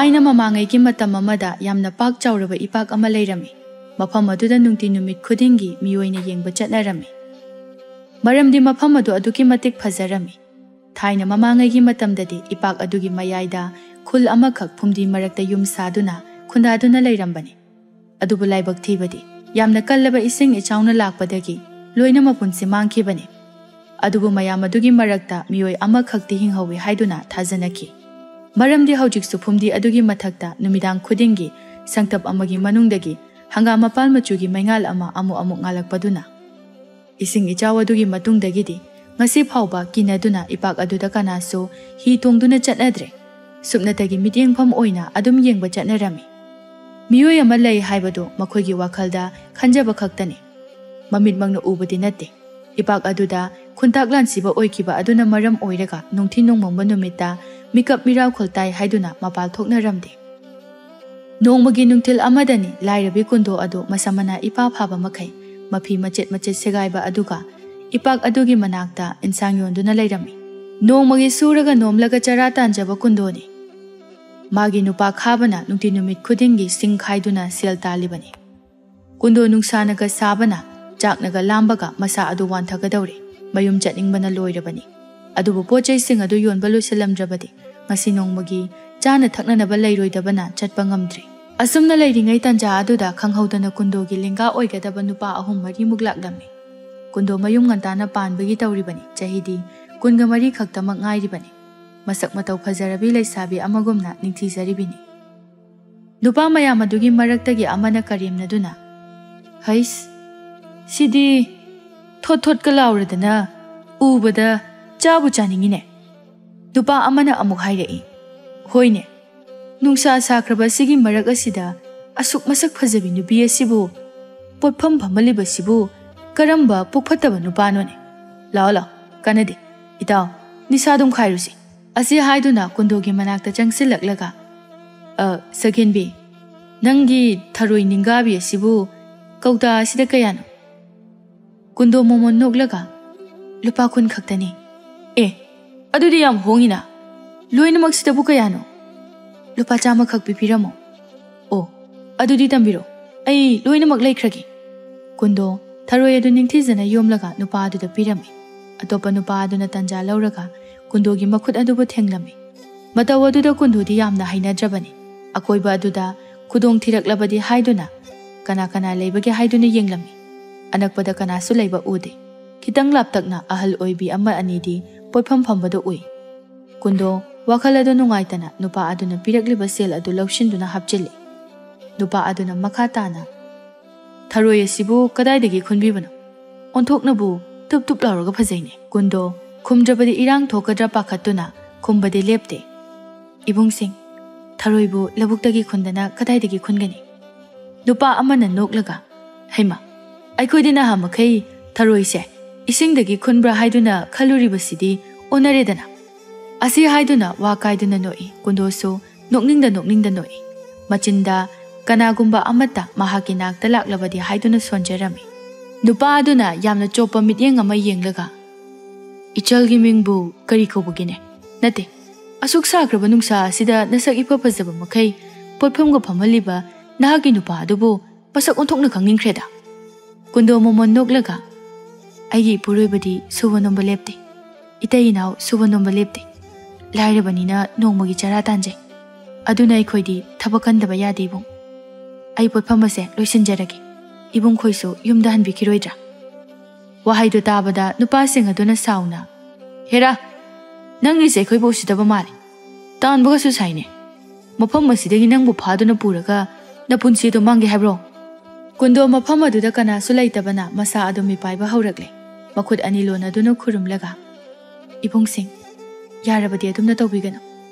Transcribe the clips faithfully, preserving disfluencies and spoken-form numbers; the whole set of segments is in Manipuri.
ꯊꯥꯏꯅ ꯃꯃꯥꯡꯉꯩꯒꯤ ꯃꯇꯝ ꯑꯃꯗ ꯌꯥꯝꯅ ꯄꯥꯛ ꯆꯥꯎꯔꯕ ꯏꯄꯥꯛ ꯑꯃ ꯂꯩꯔꯝꯃꯤ꯫ ꯃꯐꯝ ꯑꯗꯨꯗ ꯅꯨꯡꯇꯤ ꯅꯨꯃꯤꯠ ꯈꯨꯗꯤꯡꯒꯤ ꯃꯤꯑꯣꯏꯅ ꯌꯦꯡꯕ ꯆꯠꯅꯔꯝꯃꯤ꯫ ꯃꯔꯝꯗꯤ ꯃꯐꯝ ꯑꯗꯨ ꯑꯗꯨꯛꯀꯤ ꯃꯇꯤꯛ ꯐꯖꯔꯝꯃꯤ꯫ ꯊꯥꯏꯅ ꯃꯃꯥꯡꯉꯩꯒꯤ ꯃꯇꯝꯗꯗꯤ ꯏꯄꯥꯛ ꯑꯗꯨꯒꯤ ꯃꯌꯥꯏꯗ ꯈꯨꯜ ꯑꯃꯈꯛ ꯐꯨꯝꯗꯤ ꯃꯔꯛꯇ ꯌꯨꯝ ꯁꯥꯗꯨꯅ ꯈꯨꯟꯗꯥꯗꯨꯅ ꯂꯩꯔꯝꯕꯅꯤ꯫ ꯑꯗꯨꯕꯨ ꯂꯥꯏꯕꯛ ꯊꯤꯕꯗꯤ, ꯌꯥꯝꯅ ꯀꯜꯂꯕ ꯏꯁꯤꯡ ꯏꯆꯥꯎꯅ ꯂꯥꯛꯄꯗꯒꯤ ꯂꯣꯏꯅ ꯃꯄꯨꯟꯁꯤ ꯃꯥꯡꯈꯤꯕꯅꯤ꯫ ꯑꯗꯨꯕꯨ ꯃꯌꯥꯝ ꯑꯗꯨꯒꯤ ꯃꯔꯛꯇ ꯃꯤꯑꯣꯏ ꯑꯃꯈꯛꯇꯤ ꯍꯤꯡꯍꯧꯋꯤ ꯍꯥꯏꯗꯨꯅ ꯊꯥꯖꯅꯈꯤ꯫ ꯃꯔꯝꯗꯤ ꯍꯧꯖꯤꯛꯁꯨ ꯐꯨꯝꯗꯤ ꯑꯗꯨꯒꯤ ꯃꯊꯛꯇ ꯅꯨꯃꯤꯗꯥꯡ ꯈꯨꯗꯤꯡꯒꯤ ꯁꯪꯇꯞ ꯑꯃꯒꯤ ꯃꯅꯨꯡꯗꯒꯤ ꯍꯪꯒꯥꯝ ꯃꯄꯥꯜ ꯃꯆꯨꯒꯤ ꯃꯩꯉꯥꯜ ꯑꯃ ꯑꯃꯨꯛ ꯑꯃꯨꯛ ꯉꯥꯜꯂꯛꯄꯗꯨꯅ, ꯏꯁꯤꯡ ꯏꯆꯥꯎ ꯑꯗꯨꯒꯤ ꯃꯇꯨꯡꯗꯒꯤꯗꯤ ꯉꯁꯤ ꯐꯥꯎꯕ ꯀꯤꯅꯗꯨꯅ ꯏꯄꯥꯛ ꯑꯗꯨꯗ ꯀꯅꯥꯁꯨ ꯍꯤ ꯇꯣꯡꯗꯨꯅ ꯆꯠꯅꯗ꯭ꯔꯦ꯫ ꯁꯨꯞꯅꯇꯒꯤ ꯃꯤꯠꯌꯦꯡꯐꯝ ꯑꯣꯏꯅ ꯑꯗꯨꯝ ꯌꯦꯡꯕ ꯆꯠꯅꯔꯝꯃꯤ꯫ ꯃꯤꯑꯣꯏ ꯑꯃ ꯂꯩ ꯍꯥꯏꯕꯗꯨ ꯃꯈꯣꯏꯒꯤ ꯋꯥꯈꯜꯗ ꯈꯟꯖꯕ ꯈꯛꯇꯅꯤ꯫ ꯃꯃꯤꯠꯃꯛꯅ ꯎꯕꯗꯤ ꯅꯠꯇꯦ꯫ ꯏꯄꯥꯛ ꯑꯗꯨꯗ ꯈꯨꯟꯇꯥꯛ ꯂꯥꯟꯁꯤꯕ ꯑꯣꯏꯈꯤꯕ ꯑꯗꯨꯅ ꯃꯔꯝ ꯑꯣꯏꯔꯒ ꯅꯨꯡꯊꯤꯟ ꯅꯣꯡꯃꯪꯕ ꯅꯨꯃꯤꯠꯇ ꯃꯤꯀꯞ ꯃꯤꯔꯥꯎꯈꯣꯜ ꯇꯥꯏ ꯍꯥꯏꯗꯨꯅ ꯃꯄꯥꯜ ꯊꯣꯛꯅꯔꯝꯗꯦ꯫ ꯅꯣꯡꯃꯒꯤ ꯅꯨꯡꯊꯤꯜ ꯑꯃꯗꯅꯤ ꯂꯥꯏꯔꯕꯤ ꯀꯨꯟꯗꯣ ꯑꯗꯨ ꯃꯁꯝ ꯃꯅꯥ ꯏꯄꯥ ꯐꯥꯕ ꯃꯈꯩ ꯃꯐꯤ ꯃꯆꯦꯠ ꯃꯆꯦꯠ ꯁꯦꯒꯥꯏꯕ ꯑꯗꯨꯒ ꯏꯄꯥꯛ ꯑꯗꯨꯒꯤ ꯃꯅꯥꯛꯇ ꯏꯟꯁꯥꯡ ꯌꯣꯟꯗꯨꯅ ꯂꯩꯔꯝꯃꯤ꯫ ꯅꯣꯡꯃꯒꯤ ꯁꯨꯔꯒ ꯅꯣꯝꯂꯒ ꯆꯔꯥ ꯇꯥꯟꯖꯕ ꯀꯨꯟꯗꯣꯅꯤ꯫ ꯃꯥꯒꯤ ꯅꯨꯄꯥ ꯈꯥꯕꯅ ꯅꯨꯡꯇꯤ ꯅꯨꯃꯤꯠ ꯈꯨꯗꯤꯡꯒꯤ ꯁꯤꯡ ꯈꯥꯏꯗꯨꯅ ꯁꯦꯜ ꯇꯥꯜꯂꯤꯕꯅꯤ꯫ ꯀꯨꯟꯗꯣ ꯅꯨꯡꯁꯥꯅꯒ ꯁꯥꯕꯅ, ꯆꯥꯛꯅꯒ ꯂꯥꯝꯕꯒ ꯃꯁꯥ ꯑꯗꯨ ꯋꯥꯟꯊꯒꯗꯧꯔꯦ꯫ ꯃꯌꯨꯝ ꯆꯠꯅꯤꯡꯕꯅ ꯂꯣꯏꯔꯕꯅꯤ꯫ ꯑꯗꯨꯕꯨ ꯄꯣꯠ ꯆꯩꯁꯤꯡ ꯑꯗꯨ ꯌꯣꯟꯕ ꯂꯣꯏꯁꯤꯜꯂꯝꯗ꯭ꯔꯕꯗꯤ ꯉꯁꯤ ꯅꯣꯡꯃꯒꯤ ꯆꯥꯅ ꯊꯛꯅꯅꯕ ꯂꯩꯔꯣꯏꯗꯕꯅ ꯆꯠꯄ ꯉꯝꯗ꯭ꯔꯦ꯫ ꯑꯁꯨꯝꯅ ꯂꯩꯔꯤꯉꯩ ꯇꯟꯖꯥ ꯑꯗꯨꯗ ꯈꯪꯍꯧꯗꯅ ꯀꯨꯟꯗꯣꯒꯤ ꯂꯦꯡꯒꯥ ꯑꯣꯏꯒꯗꯕ ꯅꯨꯄꯥ ꯑꯍꯨꯝ ꯃꯔꯤꯃꯨꯛ ꯂꯥꯛꯂꯝꯃꯤ꯫ ꯀꯨꯟꯗꯣ ꯃꯌꯨꯝ ꯉꯟꯇꯥꯅ ꯄꯥꯟꯕꯒꯤ ꯇꯧꯔꯤꯕꯅꯤ꯫ ꯆꯍꯤꯗꯤ ꯀꯨꯟꯒ ꯃꯔꯤ ꯈꯛꯇꯃꯛ ꯉꯥꯏꯔꯤꯕꯅꯤ꯫ ꯃꯁꯛ ꯃꯇꯧ ꯐꯖꯔꯕꯤ ꯂꯩꯁꯥꯕꯤ ꯑꯃꯒꯨꯝꯅ ꯅꯤꯡꯊꯤꯖꯔꯤꯕꯤꯅꯤ꯫ ꯅꯨꯄꯥ ꯃꯌꯥꯝ ꯑꯗꯨꯒꯤ ꯃꯔꯛꯇꯒꯤ ꯑꯃꯅ ꯀꯔꯦꯝꯅꯗꯨꯅ, "ꯍꯩꯁ, ꯁꯤꯗꯤ ꯊꯣꯠ ꯊꯣꯠꯀ ꯂꯥꯎꯔꯗꯅ ꯎꯕꯗ ꯆꯥꯕꯨ ꯆꯥꯅꯤꯡꯉꯤꯅꯦ"꯫ ꯅꯨꯄꯥ ꯑꯃꯅ ꯑꯃꯨꯛ ꯍꯥꯏꯔꯛꯏ, "ꯍꯣꯏꯅꯦ, ꯅꯨꯡꯁꯥ ꯁꯥꯈ꯭ꯔꯕ ꯑꯁꯤꯒꯤ ꯃꯔꯛ ꯑꯁꯤꯗ ꯑꯁꯨꯛ ꯃꯁꯛ ꯐꯖꯕꯤ ꯅꯨꯄꯤ ꯑꯁꯤꯕꯨ ꯄꯣꯠꯐꯝ ꯐꯝꯍꯜꯂꯤꯕꯁꯤꯕꯨ ꯀꯔꯝꯕ ꯄꯨꯛ ꯐꯠꯇꯕ ꯅꯨꯄꯥꯅꯣꯅꯦ? ꯂꯥꯛꯑꯣ, ꯂꯥꯛꯑꯣ, ꯀꯥꯟꯅꯗꯦ꯫ ꯏꯇꯥꯎ, ꯅꯤꯁꯥ ꯑꯗꯨꯝ ꯈꯥꯏꯔꯨꯁꯤ"꯫ ꯑꯁꯤ ꯍꯥꯏꯗꯨꯅ ꯀꯨꯟꯗꯣꯒꯤ ꯃꯅꯥꯛꯇ ꯆꯪꯁꯤꯜꯂꯛꯂꯒ, "ꯑ, ꯁꯛꯍꯦꯟꯕꯤ, ꯅꯪꯒꯤ ꯊꯔꯣꯏ ꯅꯤꯡꯒꯥꯕꯤ ꯑꯁꯤꯕꯨ ꯀꯧꯇꯥ ꯑꯁꯤꯗ ꯀꯌꯥꯅꯣ?" ꯀꯨꯟꯗꯣ ꯃꯣꯃꯣꯟ ꯅꯣꯛꯂꯒ, "ꯂꯨꯄꯥ ꯀꯨꯟ ꯈꯛꯇꯅꯤ"꯫ "ꯑꯦ, ꯑꯗꯨꯗꯤ ꯌꯥꯝ ꯍꯣꯡꯉꯤꯅ꯫ ꯂꯣꯏꯅꯃꯛꯁꯤꯗꯕꯨ ꯀꯌꯥꯅꯣ?" "ꯂꯨꯄꯥ ꯆꯥꯝꯃꯈꯛ ꯄꯤꯕꯤꯔꯝꯃꯣ"꯫ "ꯑꯣ, ꯑꯗꯨꯗꯤ ꯇꯝꯕꯤꯔꯣ, ꯑꯩ ꯂꯣꯏꯅꯃꯛ ꯂꯩꯈ꯭ꯔꯒꯦ"꯫ ꯀꯨꯟꯗꯣ ꯊꯔꯣꯏ ꯑꯗꯨ ꯅꯤꯡꯊꯤꯖꯅ ꯌꯣꯝꯂꯒ ꯅꯨꯄꯥ ꯑꯗꯨꯗ ꯄꯤꯔꯝꯃꯤ꯫ ꯑꯇꯣꯞꯄ ꯅꯨꯄꯥ ꯑꯗꯨꯅ ꯇꯟꯖꯥ ꯂꯧꯔꯒ ꯀꯨꯟꯗꯣꯒꯤ ꯃꯈꯨꯠ ꯑꯗꯨꯕꯨ ꯊꯦꯡꯂꯝꯃꯤ꯫ ꯃꯇꯧ ꯑꯗꯨꯗ ꯀꯨꯟꯗꯣꯗꯤ ꯌꯥꯝꯅ ꯍꯩꯅꯗ꯭ꯔꯕꯅꯤ꯫ ꯑꯀꯣꯏꯕ ꯑꯗꯨꯗ ꯈꯨꯗꯣꯡ ꯊꯤꯔꯛꯂꯕꯗꯤ ꯍꯥꯏꯗꯨꯅ, ꯀꯅꯥ ꯀꯅꯥ ꯂꯩꯕꯒꯦ ꯍꯥꯏꯗꯨꯅ ꯌꯦꯡꯂꯝꯃꯤ꯫ ꯑꯅꯛꯄꯗ ꯀꯅꯥꯁꯨ ꯂꯩꯕ ꯎꯗꯦ꯫ ꯈꯤꯇꯪ ꯂꯥꯞꯇꯛꯅ ꯑꯍꯜ ꯑꯣꯏꯕꯤ ꯑꯃ ꯑꯅꯤꯗꯤ ꯄꯣꯠꯐꯝ ꯐꯝꯕꯗꯨ ꯎꯏ꯫ ꯀꯨꯟꯗꯣ ꯋꯥꯈꯜ ꯑꯗꯨ ꯅꯨꯡꯉꯥꯏꯇꯅ ꯅꯨꯄꯥ ꯑꯗꯨꯅ ꯄꯤꯔꯛꯂꯤꯕ ꯁꯦꯜ ꯑꯗꯨ ꯂꯧꯁꯤꯟꯗꯨꯅ ꯍꯥꯞꯆꯤꯜꯂꯤ꯫ ꯅꯨꯄꯥ ꯑꯗꯨꯅ ꯃꯈꯥ ꯇꯥꯅ, "ꯊꯔꯣꯏ ꯑꯁꯤꯕꯨ ꯀꯗꯥꯏꯗꯒꯤ ꯈꯨꯟꯕꯤꯕꯅꯣ? ꯑꯣꯟꯊꯣꯛꯅꯕꯨ ꯇꯨꯞ ꯇꯨꯞ ꯂꯥꯎꯔꯒ ꯐꯖꯩꯅꯦ"꯫ ꯀꯨꯟꯗꯣ ꯈꯨꯝꯗ꯭ꯔꯕꯗꯤ ꯏꯔꯥꯡ ꯊꯣꯛꯀꯗ꯭ꯔꯥ ꯄꯥꯈꯠꯇꯨꯅ ꯈꯨꯝꯕꯗꯤ ꯂꯦꯞꯇꯦ꯫ "ꯏꯕꯨꯡꯁꯤꯡ, ꯊꯔꯣꯏꯕꯨ ꯂꯧꯕꯨꯛꯇꯒꯤ ꯈꯨꯟꯗꯅ ꯀꯗꯥꯏꯗꯒꯤ ꯈꯨꯟꯒꯅꯤ?" ꯅꯨꯄꯥ ꯑꯃꯅ ꯅꯣꯛꯂꯒ, "ꯍꯩꯃ, ꯑꯩꯈꯣꯏꯗꯤ ꯅꯍꯥ ꯃꯈꯩ ꯊꯔꯣꯏꯁꯦ ꯏꯁꯤꯡꯗꯒꯤ ꯈꯨꯟꯕ꯭ꯔꯥ ꯍꯥꯏꯗꯨꯅ ꯈꯜꯂꯨꯔꯤꯕꯁꯤꯗꯤ ꯑꯣꯟꯅꯔꯦꯗꯅ"꯫ ꯑꯁꯤ ꯍꯥꯏꯗꯨꯅ ꯋꯥ ꯀꯥꯏꯗꯨꯅ ꯅꯣꯛꯏ꯫ ꯀꯨꯟꯗꯣꯁꯨ ꯅꯣꯛꯅꯤꯡꯗ ꯅꯣꯛꯅꯤꯡꯗ ꯅꯣꯛꯏ꯫ ꯃꯆꯤꯟꯗ ꯀꯅꯥꯒꯨꯝꯕ ꯑꯃꯠꯇ ꯃꯍꯥꯛꯀꯤ ꯅꯥꯛꯇ ꯂꯥꯛꯂꯕꯗꯤ ꯍꯥꯏꯗꯨꯅ ꯁꯣꯟꯖꯔꯝꯃꯤ꯫ ꯅꯨꯄꯥ ꯑꯗꯨꯅ ꯌꯥꯝꯅ ꯆꯣꯞꯄ ꯃꯤꯠꯌꯦꯡ ꯑꯃ ꯌꯦꯡꯂꯒ, "ꯏꯆꯜꯒꯤ ꯃꯤꯡꯕꯨ ꯀꯔꯤ ꯀꯧꯕꯒꯤꯅꯦ? ꯅꯠꯇꯦ, ꯑꯁꯨꯛ ꯁꯥꯈ꯭ꯔꯕ ꯅꯨꯡꯁꯥ ꯑꯁꯤꯗ ꯅꯁꯛ ꯏꯐ ꯐꯖꯕ ꯃꯈꯩ ꯄꯣꯠꯐꯝꯒ ꯐꯝꯍꯜꯂꯤꯕ ꯅꯍꯥꯛꯀꯤ ꯅꯨꯄꯥ ꯑꯗꯨꯕꯨ ꯃꯁꯛ ꯑꯣꯟꯊꯣꯛꯅ ꯈꯪꯅꯤꯡꯈ꯭ꯔꯦꯗ"꯫ ꯀꯨꯟꯗꯣ ꯃꯃꯣꯟ ꯅꯣꯛꯂꯒ, "ꯑꯩꯒꯤ ꯏꯄꯨꯔꯣꯏꯕꯗꯤ ꯁꯨꯕ ꯅꯣꯝꯕ ꯂꯦꯞꯇꯦ꯫ ꯏꯇꯩ ꯏꯅꯥꯎ ꯁꯨꯕ ꯅꯣꯝꯕ ꯂꯦꯞꯇꯦ꯫ ꯂꯥꯏꯔꯕꯅꯤꯅ ꯅꯣꯡꯃꯒꯤ ꯆꯔꯥ ꯇꯥꯟꯖꯩ꯫ ꯑꯗꯨꯅ ꯑꯩꯈꯣꯏꯗꯤ ꯊꯕꯛ ꯀꯟꯗꯕ ꯌꯥꯗꯦ, ꯏꯕꯨꯡ꯫ ꯑꯩ ꯄꯣꯠꯐꯝ ꯑꯁꯦ ꯂꯣꯏꯁꯤꯟꯖꯔꯒꯦ꯫ ꯏꯕꯨꯡꯈꯣꯏꯁꯨ ꯌꯨꯝꯗ ꯍꯟꯕꯤꯈꯤꯔꯣꯏꯗ꯭ꯔꯥ?" ꯋꯥꯍꯩꯗꯨ ꯇꯥꯕꯗ ꯅꯨꯄꯥꯁꯤꯡ ꯑꯗꯨꯅ ꯁꯥꯎꯅ, "ꯍꯦꯔꯥ, ꯅꯪꯒꯤꯁꯦ ꯑꯩꯈꯣꯏꯕꯨ ꯎꯁꯤꯠꯇꯕ ꯃꯥꯜꯂꯦ꯫ ꯇꯥꯟꯕꯒꯁꯨ ꯁꯥꯏꯅꯦ꯫ ꯃꯐꯝ ꯑꯁꯤꯗꯒꯤ ꯅꯪꯕꯨ ꯐꯥꯗꯨꯅ ꯄꯨꯔꯒ ꯅꯄꯨꯟꯁꯤꯗꯣ ꯃꯥꯡꯒꯦ ꯍꯥꯏꯕ꯭ꯔꯣ?" ꯀꯨꯟꯗꯣ ꯃꯐꯝ ꯑꯗꯨꯗ ꯀꯅꯥꯁꯨ ꯂꯩꯇꯕꯅ ꯃꯁꯥ ꯑꯗꯨ ꯃꯤꯄꯥꯏꯕ ꯍꯧꯔꯛꯂꯦ꯫ ꯃꯈꯨꯠ ꯑꯅꯤ ꯂꯣꯟꯅꯗꯨꯅ ꯈꯨꯔꯨꯝꯂꯒ, "ꯏꯕꯨꯡꯁꯤꯡ, ꯌꯥꯔꯕꯗꯤ ꯑꯗꯨꯝꯅ ꯇꯧꯕꯤꯒꯅꯨ꯫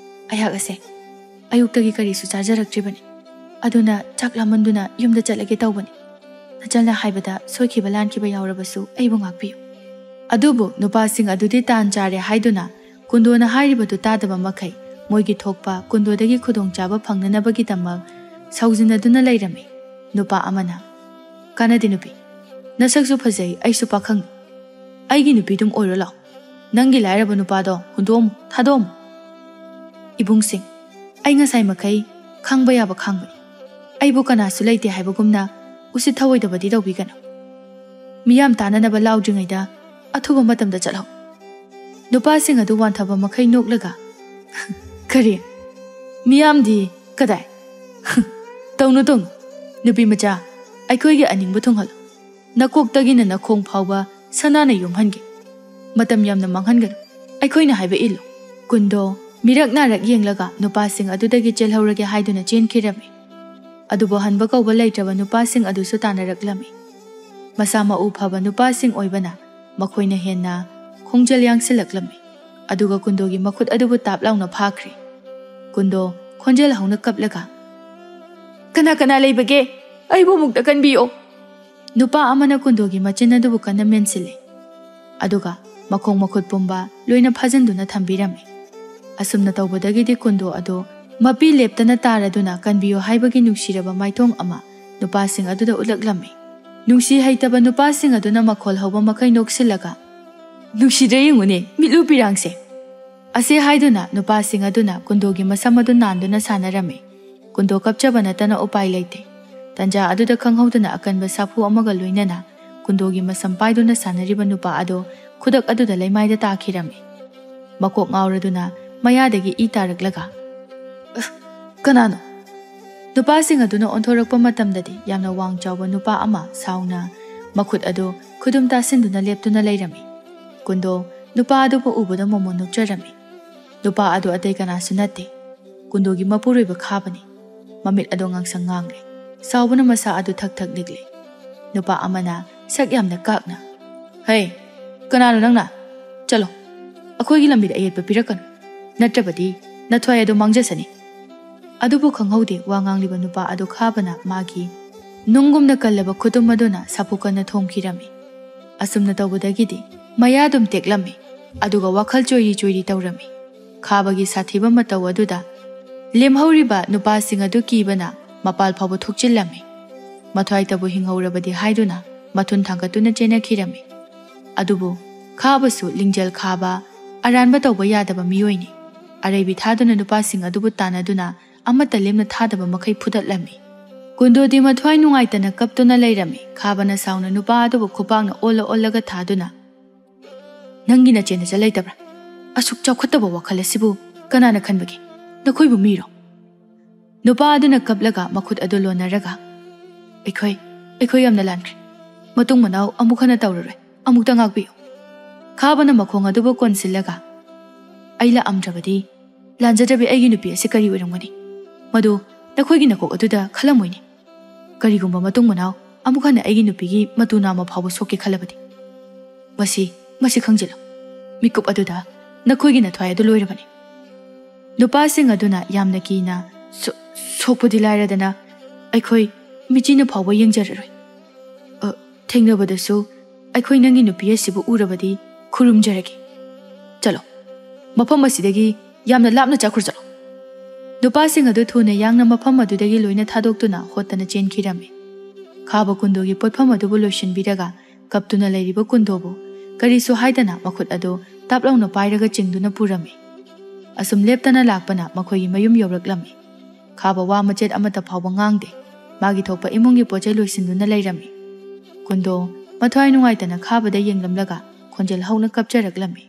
ꯑꯩꯍꯥꯛ ꯑꯁꯦ ꯑꯌꯨꯛꯇꯒꯤ ꯀꯔꯤꯁꯨ ꯆꯥꯖꯔꯛꯇ꯭ꯔꯤꯕꯅꯤ꯫ ꯑꯗꯨꯅ ꯆꯥꯛ ꯂꯥꯝꯃꯟꯗꯨꯅ ꯌꯨꯝꯗ ꯆꯠꯂꯒꯦ ꯇꯧꯕꯅꯤ꯫ ꯅꯆꯜꯅ ꯍꯥꯏꯕꯗ ꯁꯣꯏꯈꯤꯕ ꯂꯥꯟꯈꯤꯕ ꯌꯥꯎꯔꯕꯁꯨ ꯑꯩꯕꯨ ꯉꯥꯛꯄꯤꯌꯨ"꯫ ꯑꯗꯨꯕꯨ ꯅꯨꯄꯥꯁꯤꯡ ꯑꯗꯨꯗꯤ ꯇꯥꯟ ꯆꯥꯔꯦ ꯍꯥꯏꯗꯨꯅ ꯀꯨꯟꯗꯣꯅ ꯍꯥꯏꯔꯤꯕꯗꯨ ꯇꯥꯗꯕ ꯃꯈꯩ ꯃꯣꯏꯒꯤ ꯊꯣꯛꯄ ꯀꯨꯟꯗꯣꯗꯒꯤ ꯈꯨꯗꯣꯡꯆꯥꯕ ꯐꯪꯅꯅꯕꯒꯤꯗꯃꯛ ꯁꯥꯎꯖꯤꯟꯅꯗꯨꯅ ꯂꯩꯔꯝꯃꯤ꯫ ꯅꯨꯄꯥ ꯑꯃꯅ, "ꯀꯥꯟꯅꯗꯦ ꯅꯨꯄꯤ, ꯅꯁꯛꯁꯨ ꯐꯖꯩ, ꯑꯩꯁꯨ ꯄꯥꯈꯪꯅꯤ꯫ ꯑꯩꯒꯤ ꯅꯨꯄꯤꯗꯨꯝ ꯑꯣꯏꯔꯣ ꯂꯥꯎ꯫ ꯅꯪꯒꯤ ꯂꯥꯏꯔꯕ ꯅꯨꯄꯥꯗꯣ ꯍꯨꯟꯗꯣꯛꯑꯝꯃꯨ, ꯊꯥꯗꯣꯛꯑꯝꯃꯨ"꯫ ꯏꯕꯨꯡꯁꯤꯡ, ꯑꯩ ꯉꯁꯥꯏ ꯃꯈꯩ ꯈꯥꯡꯕ ꯌꯥꯕ ꯈꯥꯡꯕꯅꯤ꯫ ꯑꯩꯕꯨ ꯀꯅꯥꯁꯨ ꯂꯩꯇꯦ ꯍꯥꯏꯕꯒꯨꯝꯅ ꯎꯁꯤꯠ ꯊꯑꯣꯏꯗꯕꯗꯤ ꯇꯧꯕꯤꯒꯅꯨ꯫ ꯃꯤꯌꯥꯝ ꯇꯥꯅꯅꯕ ꯂꯥꯎꯗ꯭ꯔꯤꯉꯩꯗ ꯑꯊꯨꯕ ꯃꯇꯝꯗ ꯆꯠꯍꯧ꯫ ꯅꯨꯄꯥꯁꯤꯡ ꯑꯗꯨ ꯋꯥꯟꯊꯕ ꯃꯈꯩ ꯅꯣꯛꯂꯒ, "ꯀꯔꯤ? ꯃꯤꯌꯥꯝꯗꯤ ꯀꯗꯥꯏ? ꯇꯧꯅꯨ, ꯇꯧꯅꯨ꯫ ꯅꯨꯄꯤ ꯃꯆꯥ, ꯑꯩꯈꯣꯏꯒꯤ ꯑꯅꯤꯡꯕ ꯊꯨꯡꯍꯜꯂꯨ꯫ ꯅꯀꯣꯛꯇꯒꯤꯅ ꯅꯈꯣꯡ ꯐꯥꯎꯕ ꯁꯅꯥꯅ ꯌꯣꯝꯍꯟꯒꯦ꯫ ꯃꯇꯝ ꯌꯥꯝꯅ ꯃꯥꯡꯍꯟꯒꯅꯨ꯫ ꯑꯩꯈꯣꯏꯅ ꯍꯥꯏꯕ ꯏꯜꯂꯨ꯫" ꯀꯨꯟꯗꯣ ꯃꯤꯔꯛ ꯅꯥꯔꯛ ꯌꯦꯡꯂꯒ ꯅꯨꯄꯥꯁꯤꯡ ꯑꯗꯨꯗꯒꯤ ꯆꯦꯜꯍꯧꯔꯒꯦ ꯍꯥꯏꯗꯨꯅ ꯆꯦꯟꯈꯤꯔꯝꯃꯤ꯫ ꯑꯗꯨꯕꯨ ꯍꯟꯕ ꯀꯧꯕ ꯂꯩꯇ꯭ꯔꯕ ꯅꯨꯄꯥꯁꯤꯡ ꯑꯗꯨꯁꯨ ꯇꯥꯟꯅꯔꯛꯂꯝꯃꯤ꯫ ꯃꯁꯥ ꯃꯎ ꯐꯕ ꯅꯨꯄꯥꯁꯤꯡ ꯑꯣꯏꯕꯅ ꯃꯈꯣꯏꯅ ꯍꯦꯟꯅ ꯈꯣꯡꯖꯦꯜ ꯌꯥꯡꯁꯤꯜꯂꯛꯂꯝꯃꯤ꯫ ꯑꯗꯨꯒ ꯀꯨꯟꯗꯣꯒꯤ ꯃꯈꯨꯠ ꯑꯗꯨꯕꯨ ꯇꯥꯞ ꯂꯥꯎꯅ ꯐꯥꯈ꯭ꯔꯦ꯫ ꯀꯨꯟꯗꯣ ꯈꯣꯟꯖꯦꯜ ꯍꯧꯅ ꯀꯞꯂꯒ, "ꯀꯅꯥ ꯀꯅꯥ ꯂꯩꯕꯒꯦ? ꯑꯩꯕꯨ ꯑꯃꯨꯛꯇ ꯀꯟꯕꯤꯌꯣ!" ꯅꯨꯄꯥ ꯑꯃꯅ ꯀꯨꯟꯗꯣꯒꯤ ꯃꯆꯤꯟ ꯑꯗꯨꯕꯨ ꯀꯟꯅ ꯃꯦꯟꯁꯤꯜꯂꯦ꯫ ꯑꯗꯨꯒ ꯃꯈꯣꯡ ꯃꯈꯨꯠ ꯄꯨꯝꯕ ꯂꯣꯏꯅ ꯐꯥꯖꯤꯟꯗꯨꯅ ꯊꯝꯕꯤꯔꯝꯃꯤ꯫ ꯑꯁꯨꯝꯅ ꯇꯧꯕꯗꯒꯤꯗꯤ ꯀꯨꯟꯗꯣ ꯑꯗꯨ ꯃꯄꯤ ꯂꯦꯞꯇꯅ ꯇꯥꯔꯗꯨꯅ ꯀꯟꯕꯤꯌꯨ ꯍꯥꯏꯕꯒꯤ ꯅꯨꯡꯁꯤꯔꯕ ꯃꯥꯏꯊꯣꯡ ꯑꯃ ꯅꯨꯄꯥꯁꯤꯡ ꯑꯗꯨꯗ ꯎꯠꯂꯛꯂꯝꯃꯤ꯫ ꯅꯨꯡꯁꯤ ꯍꯩꯇꯕ ꯅꯨꯄꯥꯁꯤꯡ ꯑꯗꯨꯅ ꯃꯈꯣꯜ ꯍꯧꯕ ꯃꯈꯩ ꯅꯣꯛꯁꯤꯜꯂꯒ, "ꯅꯨꯡꯁꯤꯗ꯭ꯔꯦ ꯌꯦꯡꯉꯨꯅꯦ, ꯃꯤꯠꯂꯨ ꯄꯤꯔꯥꯡꯁꯦ!" ꯑꯁꯤ ꯍꯥꯏꯗꯨꯅ ꯅꯨꯄꯥꯁꯤꯡ ꯑꯗꯨꯅ ꯀꯨꯟꯗꯣꯒꯤ ꯃꯁꯝ ꯑꯗꯨ ꯅꯥꯟꯗꯨꯅ ꯁꯥꯟꯅꯔꯝꯃꯤ꯫ ꯀꯨꯟꯗꯣ ꯀꯞꯆꯕ ꯅꯠꯇꯅ ꯎꯄꯥꯏ ꯂꯩꯇꯦ꯫ ꯇꯟꯖꯥ ꯑꯗꯨꯗ ꯈꯪꯍꯧꯗꯅ ꯑꯀꯟꯕ ꯁꯥꯐꯨ ꯑꯃꯒ ꯂꯣꯏꯅꯅ ꯀꯨꯟꯗꯣꯒꯤ ꯃꯁꯝ ꯄꯥꯏꯗꯨꯅ ꯁꯥꯟꯅꯔꯤꯕ ꯅꯨꯄꯥ ꯑꯗꯣ ꯈꯨꯗꯛ ꯑꯗꯨꯗ ꯂꯩꯃꯥꯏꯗ ꯇꯥꯈꯤꯔꯝꯃꯤ꯫ ꯃꯀꯣꯛ ꯉꯥꯎꯔꯗꯨꯅ ꯃꯌꯥꯗꯒꯤ ꯏ ꯇꯥꯔꯛꯂꯒ, "ꯑ, ꯀꯅꯥꯅꯣ?" ꯅꯨꯄꯥꯁꯤꯡ ꯑꯗꯨꯅ ꯑꯣꯟꯊꯣꯔꯛꯄ ꯃꯇꯝꯗꯗꯤ ꯌꯥꯝꯅ ꯋꯥꯡ ꯆꯥꯎꯕ ꯅꯨꯄꯥ ꯑꯃ ꯁꯥꯎꯅ ꯃꯈꯨꯠ ꯑꯗꯨ ꯈꯨꯗꯨꯝ ꯇꯥꯁꯤꯟꯗꯨꯅ ꯂꯦꯞꯇꯨꯅ ꯂꯩꯔꯝꯃꯤ꯫ ꯀꯨꯟꯗꯣ ꯅꯨꯄꯥ ꯑꯗꯨꯕꯨ ꯎꯕꯗ ꯃꯣꯃꯣꯟ ꯅꯣꯛꯆꯔꯝꯃꯤ꯫ ꯅꯨꯄꯥ ꯑꯗꯨ ꯑꯇꯩ ꯀꯅꯥꯁꯨ ꯅꯠꯇꯦ, ꯀꯨꯟꯗꯣꯒꯤ ꯃꯄꯨꯔꯣꯏꯕ ꯈꯥꯕꯅꯤ꯫ ꯃꯃꯤꯠ ꯑꯗꯣ ꯉꯥꯡꯁꯪ ꯉꯥꯡꯂꯦ꯫ ꯁꯥꯎꯕꯅ ꯃꯁꯥ ꯑꯗꯨ ꯊꯛ ꯊꯛ ꯅꯤꯛꯂꯦ꯫ ꯅꯨꯄꯥ ꯑꯃꯅ ꯁꯛ ꯌꯥꯝꯅ ꯀꯥꯛꯅ, "ꯍꯩ, ꯀꯅꯥꯅꯣ ꯅꯪꯅ? ꯆꯠꯂꯣ, ꯑꯩꯈꯣꯏꯒꯤ ꯂꯝꯕꯤꯗ ꯑꯌꯦꯠꯄ ꯄꯤꯔꯛꯀꯅꯨ, ꯅꯠꯇ꯭ꯔꯕꯗꯤ ꯅꯊ꯭ꯋꯥꯏ ꯑꯗꯣ ꯃꯥꯡꯖꯁꯅꯤ꯫" ꯑꯗꯨꯕꯨ ꯈꯪꯍꯧꯗꯦ, ꯋꯥ ꯉꯥꯡꯂꯤꯕ ꯅꯨꯄꯥ ꯑꯗꯨ ꯈꯥꯕꯅ ꯃꯥꯒꯤ ꯅꯨꯡꯒꯨꯝꯅ ꯀꯜꯂꯕ ꯈꯨꯇꯨꯝ ꯑꯗꯨꯅ ꯁꯥꯐꯨ ꯀꯟꯅ ꯊꯣꯝꯈꯤꯔꯝꯃꯤ꯫ ꯑꯁꯨꯝꯅ ꯇꯧꯕꯗꯒꯤꯗꯤ ꯃꯌꯥ ꯑꯗꯨꯝ ꯇꯦꯛꯂꯝꯃꯤ, ꯑꯗꯨꯒ ꯋꯥꯈꯜ ꯆꯣꯏꯔꯤ ꯆꯣꯏꯔꯤ ꯇꯧꯔꯝꯃꯤ꯫ ꯈꯥꯕꯒꯤ ꯁꯥꯊꯤꯕ ꯃꯇꯧ ꯑꯗꯨꯗ ꯂꯦꯝꯍꯧꯔꯤꯕ ꯅꯨꯄꯥꯁꯤꯡ ꯑꯗꯨ ꯀꯤꯕꯅ ꯃꯄꯥꯜ ꯐꯥꯎꯕ ꯊꯣꯛꯆꯤꯜꯂꯝꯃꯤ꯫ ꯃꯊ꯭ꯋꯥꯏꯇꯕꯨ ꯍꯤꯡꯍꯧꯔꯕꯗꯤ ꯍꯥꯏꯗꯨꯅ ꯃꯊꯨꯟ ꯊꯥꯡꯒꯠꯇꯨꯅ ꯆꯦꯟꯅꯈꯤꯔꯝꯃꯤ꯫ ꯑꯗꯨꯕꯨ ꯈꯥꯕꯁꯨ ꯂꯤꯡꯖꯦꯜ ꯈꯥꯕ, ꯑꯔꯥꯟꯕ ꯇꯧꯕ ꯌꯥꯗꯕ ꯃꯤꯑꯣꯏꯅꯤ꯫ ꯑꯔꯩꯕꯤ ꯊꯥꯗꯨꯅ ꯅꯨꯄꯥꯁꯤꯡ ꯑꯗꯨꯕꯨ ꯇꯥꯟꯅꯗꯨꯅ ꯑꯃꯠꯇ ꯂꯦꯝꯅ ꯊꯥꯗꯕ ꯃꯈꯩ ꯐꯨꯗꯠꯂꯝꯃꯤ꯫ ꯀꯨꯟꯗꯣꯗꯤ ꯃꯊ꯭ꯋꯥꯏ ꯅꯨꯡꯉꯥꯏꯇꯅ ꯀꯞꯇꯨꯅ ꯂꯩꯔꯝꯃꯤ꯫ ꯈꯥꯕꯅ ꯁꯥꯎꯅ ꯅꯨꯄꯥ ꯑꯗꯨꯕꯨ ꯈꯨꯄꯥꯛꯅ ꯑꯣꯜꯂ ꯑꯣꯜꯂꯒ ꯊꯥꯗꯨꯅ, "ꯅꯪꯒꯤ ꯅꯆꯦ ꯅꯆꯜ ꯂꯩꯇꯕ꯭ꯔꯥ? ꯑꯁꯨꯛ ꯆꯥꯎꯈꯠꯇꯕ ꯋꯥꯈꯜ ꯑꯁꯤꯕꯨ ꯀꯅꯥꯅ ꯈꯟꯕꯒꯦ? ꯅꯈꯣꯏꯕꯨ ꯃꯤꯔꯣ?" ꯅꯨꯄꯥ ꯑꯗꯨꯅ ꯀꯞꯂꯒ ꯃꯈꯨꯠ ꯑꯗꯨ ꯂꯣꯟꯅꯔꯒ, "ꯑꯩꯈꯣꯏ, ꯑꯩꯈꯣꯏ ꯌꯥꯝꯅ ꯂꯥꯟꯈ꯭ꯔꯦ꯫ ꯃꯇꯨꯡ ꯃꯅꯥꯎ ꯑꯃꯨꯛ ꯍꯟꯅ ꯇꯧꯔꯔꯣꯏ꯫ ꯑꯃꯨꯛꯇ ꯉꯥꯛꯄꯤꯌꯨ꯫" ꯈꯥꯕꯅ ꯃꯈꯣꯡ ꯑꯗꯨꯕꯨ ꯀꯣꯟꯁꯤꯜꯂꯒ, "ꯑꯩ ꯂꯥꯛꯑꯝꯗ꯭ꯔꯕꯗꯤ ꯂꯥꯟꯖꯗ꯭ꯔꯕꯤ ꯑꯩꯒꯤ ꯅꯨꯄꯤ ꯑꯁꯤ ꯀꯔꯤ ꯑꯣꯏꯔꯝꯒꯅꯤ? ꯃꯗꯨ ꯅꯈꯣꯏꯒꯤ ꯅꯀꯣꯛ ꯑꯗꯨꯗ ꯈꯜꯂꯝꯃꯣꯏꯅꯦ꯫ ꯀꯔꯤꯒꯨꯝꯕ ꯃꯇꯨꯡ ꯃꯅꯥꯎ ꯑꯃꯨꯛ ꯍꯟꯅ ꯑꯩꯒꯤ ꯅꯨꯄꯤꯒꯤ ꯃꯇꯨ ꯅꯥꯝꯃ ꯐꯥꯎꯕ ꯁꯣꯛꯀꯦ ꯈꯜꯂꯕꯗꯤ?" "ꯃꯁꯤ, ꯃꯁꯤ ꯈꯪꯖꯤꯜꯂꯨ꯫ ꯃꯤꯀꯨꯞ ꯑꯗꯨꯗ ꯅꯈꯣꯏꯒꯤ ꯅꯊ꯭ꯋꯥꯏ ꯑꯗꯨ ꯂꯣꯏꯔꯕꯅꯤ꯫" ꯅꯨꯄꯥꯁꯤꯡ ꯑꯗꯨꯅ ꯌꯥꯝꯅ ꯀꯤꯅ, "ꯁꯣ-, ꯁꯣꯛꯄꯗꯤ ꯂꯥꯏꯔꯗꯅ ꯑꯩꯈꯣꯏ ꯃꯤꯆꯤꯅ ꯐꯥꯎꯕ ꯌꯦꯡꯖꯔꯔꯣꯏ꯫ ꯑ, ꯊꯦꯡꯅꯕꯗꯁꯨ ꯑꯩꯈꯣꯏ ꯅꯪꯒꯤ ꯅꯨꯄꯤ ꯑꯁꯤꯕꯨ ꯎꯔꯕꯗꯤ ꯈꯨꯔꯨꯝꯖꯔꯒꯦ꯫ ꯆꯠꯂꯣ, ꯃꯐꯝ ꯑꯁꯤꯗꯒꯤ ꯌꯥꯝꯅ ꯂꯥꯞꯅ ꯆꯠꯈ꯭ꯔꯣ, ꯆꯠꯂꯣ꯫" ꯅꯨꯄꯥꯁꯤꯡ ꯑꯗꯨ ꯊꯨꯅ ꯌꯥꯡꯅ ꯃꯐꯝ ꯑꯗꯨꯗꯒꯤ ꯂꯣꯏꯅ ꯊꯥꯗꯣꯛꯇꯨꯅ ꯍꯣꯠꯇꯅ ꯆꯦꯟꯈꯤꯔꯝꯃꯤ꯫ ꯈꯥꯕ ꯀꯨꯟꯗꯣꯒꯤ ꯄꯣꯠꯐꯝ ꯑꯗꯨꯕꯨ ꯂꯣꯏꯁꯤꯟꯕꯤꯔꯒ ꯀꯞꯇꯨꯅ ꯂꯩꯔꯤꯕ ꯀꯨꯟꯗꯣꯕꯨ ꯀꯔꯤꯁꯨ ꯍꯥꯏꯗꯅ ꯃꯈꯨꯠ ꯑꯗꯨ ꯇꯥꯞ ꯂꯥꯎꯅ ꯄꯥꯏꯔꯒ ꯆꯤꯡꯗꯨꯅ ꯄꯨꯔꯝꯃꯤ꯫ ꯑꯁꯨꯝ ꯂꯦꯞꯇꯅ ꯂꯥꯛꯄꯅ ꯃꯈꯣꯏꯒꯤ ꯃꯌꯨꯝ ꯌꯧꯔꯛꯂꯝꯃꯤ꯫ ꯈꯥꯕ ꯋꯥ ꯃꯆꯦꯠ ꯑꯃꯠꯇ ꯐꯥꯎꯕ ꯉꯥꯡꯗꯦ꯫ ꯃꯥꯒꯤ ꯊꯣꯛꯄ ꯏꯃꯨꯡꯒꯤ ꯄꯣꯠ ꯆꯩ ꯂꯣꯏꯁꯤꯟꯗꯨꯅ ꯂꯩꯔꯝꯃꯤ꯫ ꯀꯨꯟꯗꯣ ꯃꯊ꯭ꯋꯥꯏ ꯅꯨꯡꯉꯥꯏꯇꯅ ꯈꯥꯕꯗ ꯌꯦꯡꯂꯝꯂꯒ ꯈꯣꯟꯖꯦꯜ ꯍꯧꯅ ꯀꯞꯆꯔꯛꯂꯝꯃꯤ꯫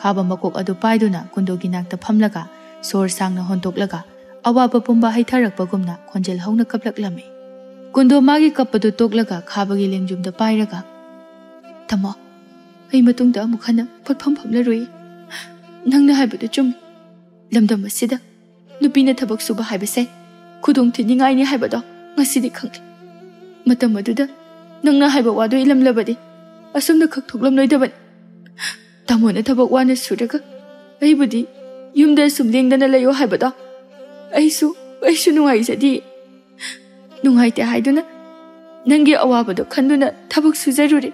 ꯈꯥꯕ ꯃꯀꯣꯛ ꯑꯗꯨ ꯄꯥꯏꯗꯨꯅ ꯀꯨꯟꯗꯣꯒꯤ ꯅꯥꯛꯇ ꯐꯝꯂꯒ ꯁꯣꯔ ꯁꯥꯡꯅ ꯍꯣꯟꯗꯣꯛꯂꯒ ꯑꯋꯥꯕ ꯄꯨꯝꯕ ꯍꯩꯊꯔꯛꯄꯒꯨꯝꯅ ꯈꯣꯟꯖꯦꯜ ꯍꯧꯅ ꯀꯞꯂꯛꯂꯝꯃꯤ꯫ ꯀꯨꯟꯗꯣ ꯃꯥꯒꯤ ꯀꯞꯄꯗꯨ ꯇꯣꯛꯂꯒ ꯈꯥꯕꯒꯤ ꯂꯦꯡꯖꯨꯝꯗ ꯄꯥꯏꯔꯒ, "ꯇꯥꯃꯣ, ꯑꯩ ꯃꯇꯨꯡꯗ ꯑꯃꯨꯛ ꯍꯟꯅ ꯄꯣꯠꯐꯝ ꯐꯝꯂꯔꯣꯏ꯫ ꯅꯪꯅ ꯍꯥꯏꯕꯗꯨ ꯆꯨꯝꯃꯤ꯫ ꯂꯝꯗꯝ ꯑꯁꯤꯗ ꯅꯨꯄꯤꯅ ꯊꯕꯛ ꯁꯨꯕ ꯍꯥꯏꯕꯁꯦ ꯈꯨꯗꯣꯡ ꯊꯤꯅꯤꯡꯉꯥꯏꯅꯤ ꯍꯥꯏꯕꯗꯣ ꯉꯁꯤꯗꯤ ꯈꯪꯂꯦ꯫ ꯃꯇꯝ ꯑꯗꯨꯗ ꯅꯪꯅ ꯍꯥꯏꯕ ꯋꯥꯗꯨ ꯏꯜꯂꯝꯂꯕꯗꯤ ꯑꯁꯨꯝꯅ ꯈꯛ ꯊꯣꯛꯂꯝꯂꯣꯏꯗꯕꯅꯤ꯫ ꯇꯥꯃꯣꯅ ꯊꯕꯛ ꯋꯥꯅ ꯁꯨꯔꯒ ꯑꯩꯕꯨꯗꯤ ꯌꯨꯝꯗ ꯁꯨꯝ ꯂꯦꯡꯗꯅ ꯂꯩꯌꯣ ꯍꯥꯏꯕꯗꯣ ꯑꯩꯁꯨ, ꯑꯩꯁꯨ ꯅꯨꯡꯉꯥꯏꯖꯗꯦ꯫ ꯅꯨꯡꯉꯥꯏꯇꯦ ꯍꯥꯏꯗꯨꯅ ꯅꯪꯒꯤ ꯑꯋꯥꯕꯗꯣ ꯈꯟꯗꯨꯅ ꯊꯕꯛ ꯁꯨꯖꯔꯨꯔꯦ꯫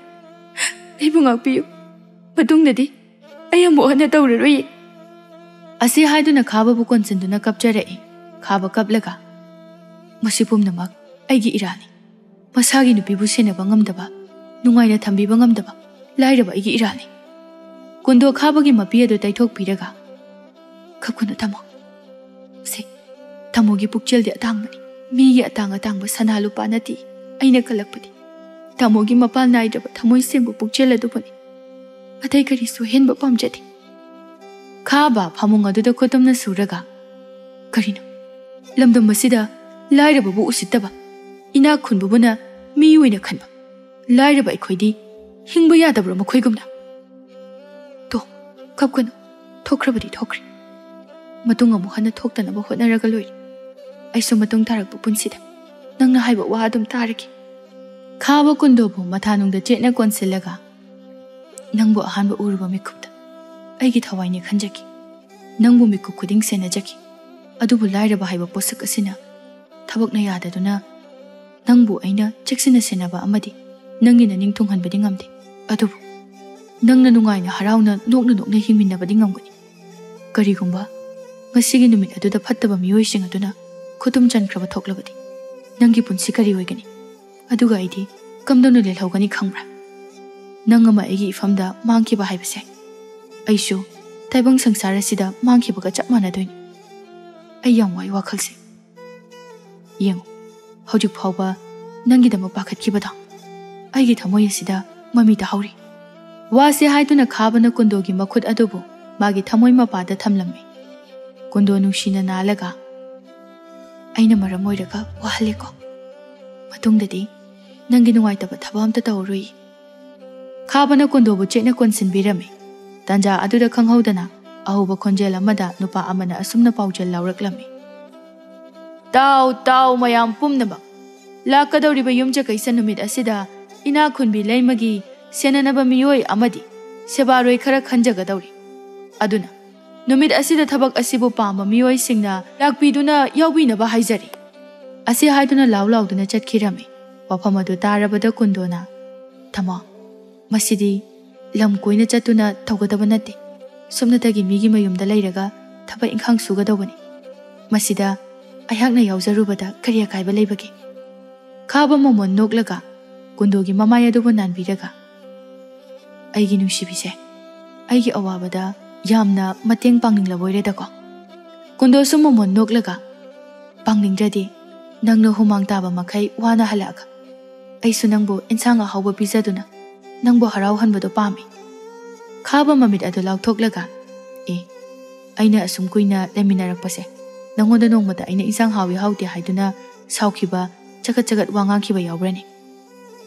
ꯑꯩꯕꯨ ꯉꯥꯛꯄꯤꯌꯨ꯫ ꯃꯇꯨꯡꯗꯗꯤ ꯑꯩ ꯑꯃꯨꯛ ꯍꯟꯅ ꯇꯧꯔꯔꯣꯏꯌꯦ꯫" ꯑꯁꯤ ꯍꯥꯏꯗꯨꯅ ꯈꯥꯕꯕꯨ ꯀꯣꯟꯁꯤꯟꯗꯨꯅ ꯀꯞꯆꯔꯛꯏ꯫ ꯈꯥꯕ ꯀꯞꯂꯒ, "ꯃꯁꯤ ꯄꯨꯝꯅꯃꯛ ꯑꯩꯒꯤ ꯏꯔꯥꯜꯅꯤ꯫ ꯃꯁꯥꯒꯤ ꯅꯨꯄꯤꯕꯨ ꯁꯦꯟꯅꯕ ꯉꯝꯗꯕ, ꯅꯨꯡꯉꯥꯏꯅ ꯊꯝꯕꯤꯕ ꯉꯝꯗꯕ ꯂꯥꯏꯔꯕ ꯑꯩꯒꯤ ꯏꯔꯥꯜꯅꯤ꯫" ꯀꯨꯟꯗꯣ ꯈꯥꯕꯒꯤ ꯃꯄꯤ ꯑꯗꯨ ꯇꯩꯊꯣꯛꯄꯤꯔꯒ, ꯈꯞꯀꯅꯨ ꯇꯥꯃꯣ꯫ ꯁꯦ, ꯇꯥꯃꯣꯒꯤ ꯄꯨꯛꯆꯦꯜꯗꯤ ꯑꯇꯥꯡꯕꯅꯤ꯫ ꯃꯤꯒꯤ ꯑꯇꯥꯡ ꯑꯇꯥꯡꯕ ꯁꯅꯥ ꯂꯨꯄꯥ ꯅꯠꯇꯦ ꯑꯩꯅ ꯀꯜꯂꯛꯄꯗꯤ꯫ ꯇꯥꯃꯣꯒꯤ ꯃꯄꯥꯜ ꯅꯥꯏꯗ꯭ꯔꯕ ꯊꯃꯣꯏ ꯁꯦꯡꯕ ꯄꯨꯛꯆꯦꯜ ꯑꯗꯨꯕꯨꯅꯤ꯫ ꯑꯇꯩ ꯀꯔꯤꯁꯨ ꯍꯦꯟꯕ ꯄꯥꯝꯖꯗꯦ꯫ ꯈꯥꯕ ꯐꯃꯨꯡ ꯑꯗꯨꯗ ꯈꯨꯇꯨꯝꯅ ꯁꯨꯔꯒ, "ꯀꯔꯤꯅꯣ? ꯂꯝꯗꯝ ꯑꯁꯤꯗ ꯂꯥꯏꯔꯕꯕꯨ ꯎꯁꯤꯠꯇꯕ, ꯏꯅꯥꯛ ꯈꯨꯟꯕꯕꯨꯅ ꯃꯤ ꯑꯣꯏꯅ ꯈꯟꯕ, ꯂꯥꯏꯔꯕ ꯑꯩꯈꯣꯏꯗꯤ ꯍꯤꯡꯕ ꯌꯥꯗꯕ꯭ꯔꯣ ꯃꯈꯣꯏꯒꯨꯝꯅ?" "ꯇꯣ, ꯀꯞꯀꯅꯨ, ꯊꯣꯛꯈ꯭ꯔꯕꯗꯤ ꯊꯣꯛꯈ꯭ꯔꯦ꯫ ꯃꯇꯨꯡ ꯑꯃꯨꯛ ꯍꯟꯅ ꯊꯣꯛꯇꯅꯕ ꯍꯣꯠꯅꯔꯒ ꯂꯣꯏꯔꯦ꯫ ꯑꯩꯁꯨ ꯃꯇꯨꯡ ꯇꯥꯔꯛꯄ ꯄꯨꯟꯁꯤꯗ ꯅꯪꯅ ꯍꯥꯏꯕ ꯋꯥ ꯑꯗꯨꯝ ꯇꯥꯔꯒꯦ꯫" ꯈꯥꯕ ꯀꯨꯟꯗꯣꯕꯨ ꯃꯊꯥꯅꯨꯡꯗ ꯆꯦꯠꯅ ꯀꯣꯟꯁꯤꯜꯂꯒ, "ꯅꯪꯕꯨ ꯑꯍꯥꯟꯕ ꯎꯔꯨꯕ ꯃꯤꯀꯨꯞꯇ ꯑꯩꯒꯤ ꯊꯋꯥꯏꯅꯦ ꯈꯟꯖꯈꯤ꯫ ꯅꯪꯕꯨ ꯃꯤꯀꯨꯞ ꯈꯨꯗꯤꯡ ꯁꯦꯟꯅꯖꯈꯤ꯫ ꯑꯗꯨꯕꯨ ꯂꯥꯏꯔꯕ ꯍꯥꯏꯕ ꯄꯣꯠꯁꯛ ꯑꯁꯤꯅ ꯊꯕꯛꯅ ꯌꯥꯗꯗꯨꯅ ꯅꯪꯕꯨ ꯑꯩꯅ ꯆꯦꯛꯁꯤꯟꯅ ꯁꯦꯟꯅꯕ ꯑꯃꯗꯤ ꯅꯪꯒꯤ ꯅꯅꯤꯡ ꯊꯨꯡꯍꯟꯕꯗꯤ ꯉꯝꯗꯦ꯫ ꯑꯗꯨꯕꯨ ꯅꯪꯅ ꯅꯨꯡꯉꯥꯏꯅ ꯍꯔꯥꯎꯅ ꯅꯣꯛꯅ ꯅꯣꯛꯅ ꯍꯤꯡꯃꯤꯟꯅꯕꯗꯤ ꯉꯝꯒꯅꯤ꯫ ꯀꯔꯤꯒꯨꯝꯕ ꯉꯁꯤꯒꯤ ꯅꯨꯃꯤꯠ ꯑꯗꯨꯗ ꯐꯠꯇꯕ ꯃꯤꯑꯣꯏꯁꯤꯡ ꯑꯗꯨꯅ ꯈꯨꯇꯨꯝ ꯆꯟꯈ꯭ꯔꯕ ꯊꯣꯛꯂꯕꯗꯤ ꯅꯪꯒꯤ ꯄꯨꯟꯁꯤ ꯀꯔꯤ ꯑꯣꯏꯒꯅꯤ? ꯑꯗꯨꯒ ꯑꯩꯗꯤ ꯀꯝꯗꯧꯅ ꯂꯦꯜꯍꯧꯒꯅꯤ ꯈꯪꯕ꯭ꯔꯥ? ꯅꯪ ꯑꯃ ꯑꯩꯒꯤ ꯏꯐꯝꯗ ꯃꯥꯡꯈꯤꯕ ꯍꯥꯏꯕꯁꯦ ꯑꯩꯁꯨ ꯇꯥꯏꯕꯪ ꯁꯪꯁꯥꯔ ꯑꯁꯤꯗ ꯃꯥꯡꯈꯤꯕꯒ ꯆꯞ ꯃꯥꯟꯅꯗꯣꯏꯅꯤ꯫ ꯑꯩ ꯌꯥꯝ ꯋꯥꯏ ꯋꯥꯈꯜꯁꯦ꯫ ꯌꯦꯡꯉꯨ, ꯍꯧꯖꯤꯛ ꯐꯥꯎꯕ ꯅꯪꯒꯤꯗꯃꯛ ꯄꯥꯈꯠꯈꯤꯕꯗꯣ ꯑꯩꯒꯤ ꯊꯃꯣꯏ ꯑꯁꯤꯗ ꯃꯃꯤ ꯇꯥꯍꯧꯔꯤ꯫" ꯋꯥꯁꯦ ꯍꯥꯏꯗꯨꯅ ꯈꯥꯕꯅ ꯀꯨꯟꯗꯣꯒꯤ ꯃꯈꯨꯠ ꯑꯗꯨꯕꯨ ꯃꯥꯒꯤ ꯊꯃꯣꯏ ꯃꯄꯥꯗ ꯊꯝꯂꯝꯃꯤ꯫ ꯀꯨꯟꯗꯣ ꯅꯨꯡꯁꯤꯅ ꯅꯥꯜꯂꯒ, "ꯑꯩꯅ ꯃꯔꯝ ꯑꯣꯏꯔꯒ ꯋꯥꯍꯜꯂꯦꯀꯣ꯫ ꯃꯇꯨꯡꯗꯗꯤ ꯅꯪꯒꯤ ꯅꯨꯡꯉꯥꯏꯇꯕ ꯊꯕꯛ ꯑꯝꯇ ꯇꯧꯔꯔꯣꯏ꯫" ꯈꯥꯕꯅ ꯀꯨꯟꯗꯣꯕꯨ ꯆꯦꯠꯅ ꯀꯣꯟꯁꯤꯟꯕꯤꯔꯝꯃꯤ꯫ ꯇꯥꯟꯖꯥ ꯑꯗꯨꯗ ꯈꯪꯍꯧꯗꯅ ꯑꯍꯧꯕ ꯈꯣꯟꯖꯦꯜ ꯑꯃꯗ ꯅꯨꯄꯥ ꯑꯃꯅ ꯑꯁꯨꯝꯅ ꯄꯥꯎꯖꯦꯜ ꯂꯥꯎꯔꯛꯂꯝꯃꯤ: "ꯇꯥꯎ, ꯇꯥꯎ, ꯃꯌꯥꯝ ꯄꯨꯝꯅꯃꯛ꯫ ꯂꯥꯛꯀꯗꯧꯔꯤꯕ ꯌꯨꯝꯖꯀꯩꯁ ꯅꯨꯃꯤꯠ ꯑꯁꯤꯗ ꯏꯅꯥꯛ ꯈꯨꯟꯕꯤ ꯂꯩꯃꯒꯤ ꯁꯦꯟꯅꯅꯕ ꯃꯤꯑꯣꯏ ꯑꯃꯗꯤ ꯁꯦꯕꯥꯔꯣꯏ ꯈꯔ ꯈꯟꯖꯒꯗꯧꯔꯤ꯫ ꯑꯗꯨꯅ ꯅꯨꯃꯤꯠ ꯑꯁꯤꯗ ꯊꯕꯛ ꯑꯁꯤꯕꯨ ꯄꯥꯝꯕ ꯃꯤꯑꯣꯏꯁꯤꯡꯅ ꯂꯥꯛꯄꯤꯗꯨꯅ ꯌꯥꯎꯕꯤꯅꯕ ꯍꯥꯏꯖꯔꯤ꯫" ꯑꯁꯤ ꯍꯥꯏꯗꯨꯅ ꯂꯥꯎ ꯂꯥꯎꯗꯨꯅ ꯆꯠꯈꯤꯔꯝꯃꯤ꯫ ꯋꯥꯐꯝ ꯑꯗꯨ ꯇꯥꯔꯕꯗ ꯀꯨꯟꯗꯣꯅ, "ꯇꯥꯃꯣ, ꯃꯁꯤꯗꯤ ꯂꯝ ꯀꯣꯏꯅ ꯆꯠꯇꯨꯅ ꯇꯧꯒꯗꯕ ꯅꯠꯇꯦ꯫ ꯁꯨꯞꯅꯇꯒꯤ ꯃꯤꯒꯤ ꯃꯌꯨꯝꯗ ꯂꯩꯔꯒ ꯊꯕꯛ ꯏꯪꯈꯥꯡ ꯁꯨꯒꯗꯧꯕꯅꯤ꯫ ꯃꯁꯤꯗ ꯑꯩꯍꯥꯛꯅ ꯌꯥꯎꯖꯔꯨꯕꯗ ꯀꯔꯤ ꯑꯀꯥꯏꯕ ꯂꯩꯕꯒꯦ?" ꯈꯥꯕ ꯃꯃꯣꯟ ꯅꯣꯛꯂꯒ ꯀꯨꯟꯗꯣꯒꯤ ꯃꯃꯥꯏ ꯑꯗꯨꯕꯨ ꯅꯥꯟꯕꯤꯔꯒ, "ꯑꯩꯒꯤ ꯅꯨꯡꯁꯤꯕꯤꯁꯦ, ꯑꯩꯒꯤ ꯑꯋꯥꯕꯗ ꯌꯥꯝꯅ ꯃꯇꯦꯡ ꯄꯥꯡꯅꯤꯡꯂꯕ ꯑꯣꯏꯔꯦꯗꯀꯣ꯫ ꯀꯨꯟꯗꯣꯁꯨ ꯃꯣꯃꯣꯟ ꯅꯣꯛꯂꯒ, "ꯄꯥꯡꯅꯤꯡꯗ꯭ꯔꯗꯤ ꯅꯪꯅ ꯍꯨꯃꯥꯡ ꯇꯥꯕ ꯃꯈꯩ ꯋꯥꯅ ꯍꯜꯂꯛꯑꯒ ꯑꯩꯁꯨ ꯅꯪꯕꯨ ꯏꯟꯁꯥꯡ ꯑꯍꯥꯎꯕ ꯄꯤꯖꯗꯨꯅ ꯅꯪꯕꯨ ꯍꯔꯥꯎꯍꯟꯕꯗꯣ ꯄꯥꯝꯃꯤ꯫" ꯈꯥꯕ ꯃꯃꯤꯠ ꯑꯗꯨ ꯂꯥꯎꯊꯣꯛꯂꯒ, "ꯑꯦ, ꯑꯩꯅ ꯑꯁꯨꯝ ꯀꯨꯏꯅ ꯂꯩꯃꯤꯟꯅꯔꯛꯄꯁꯦ ꯅꯪꯉꯣꯟꯗ ꯅꯣꯡꯃꯇ ꯑꯩꯅ ꯏꯟꯁꯥꯡ ꯍꯥꯎꯏ ꯍꯥꯎꯇꯦ ꯍꯥꯏꯗꯨꯅ ꯁꯥꯎꯈꯤꯕ, ꯆꯒꯠ ꯆꯒꯠ ꯋꯥ ꯉꯥꯡꯈꯤꯕ ꯌꯥꯎꯕ꯭ꯔꯅꯦ?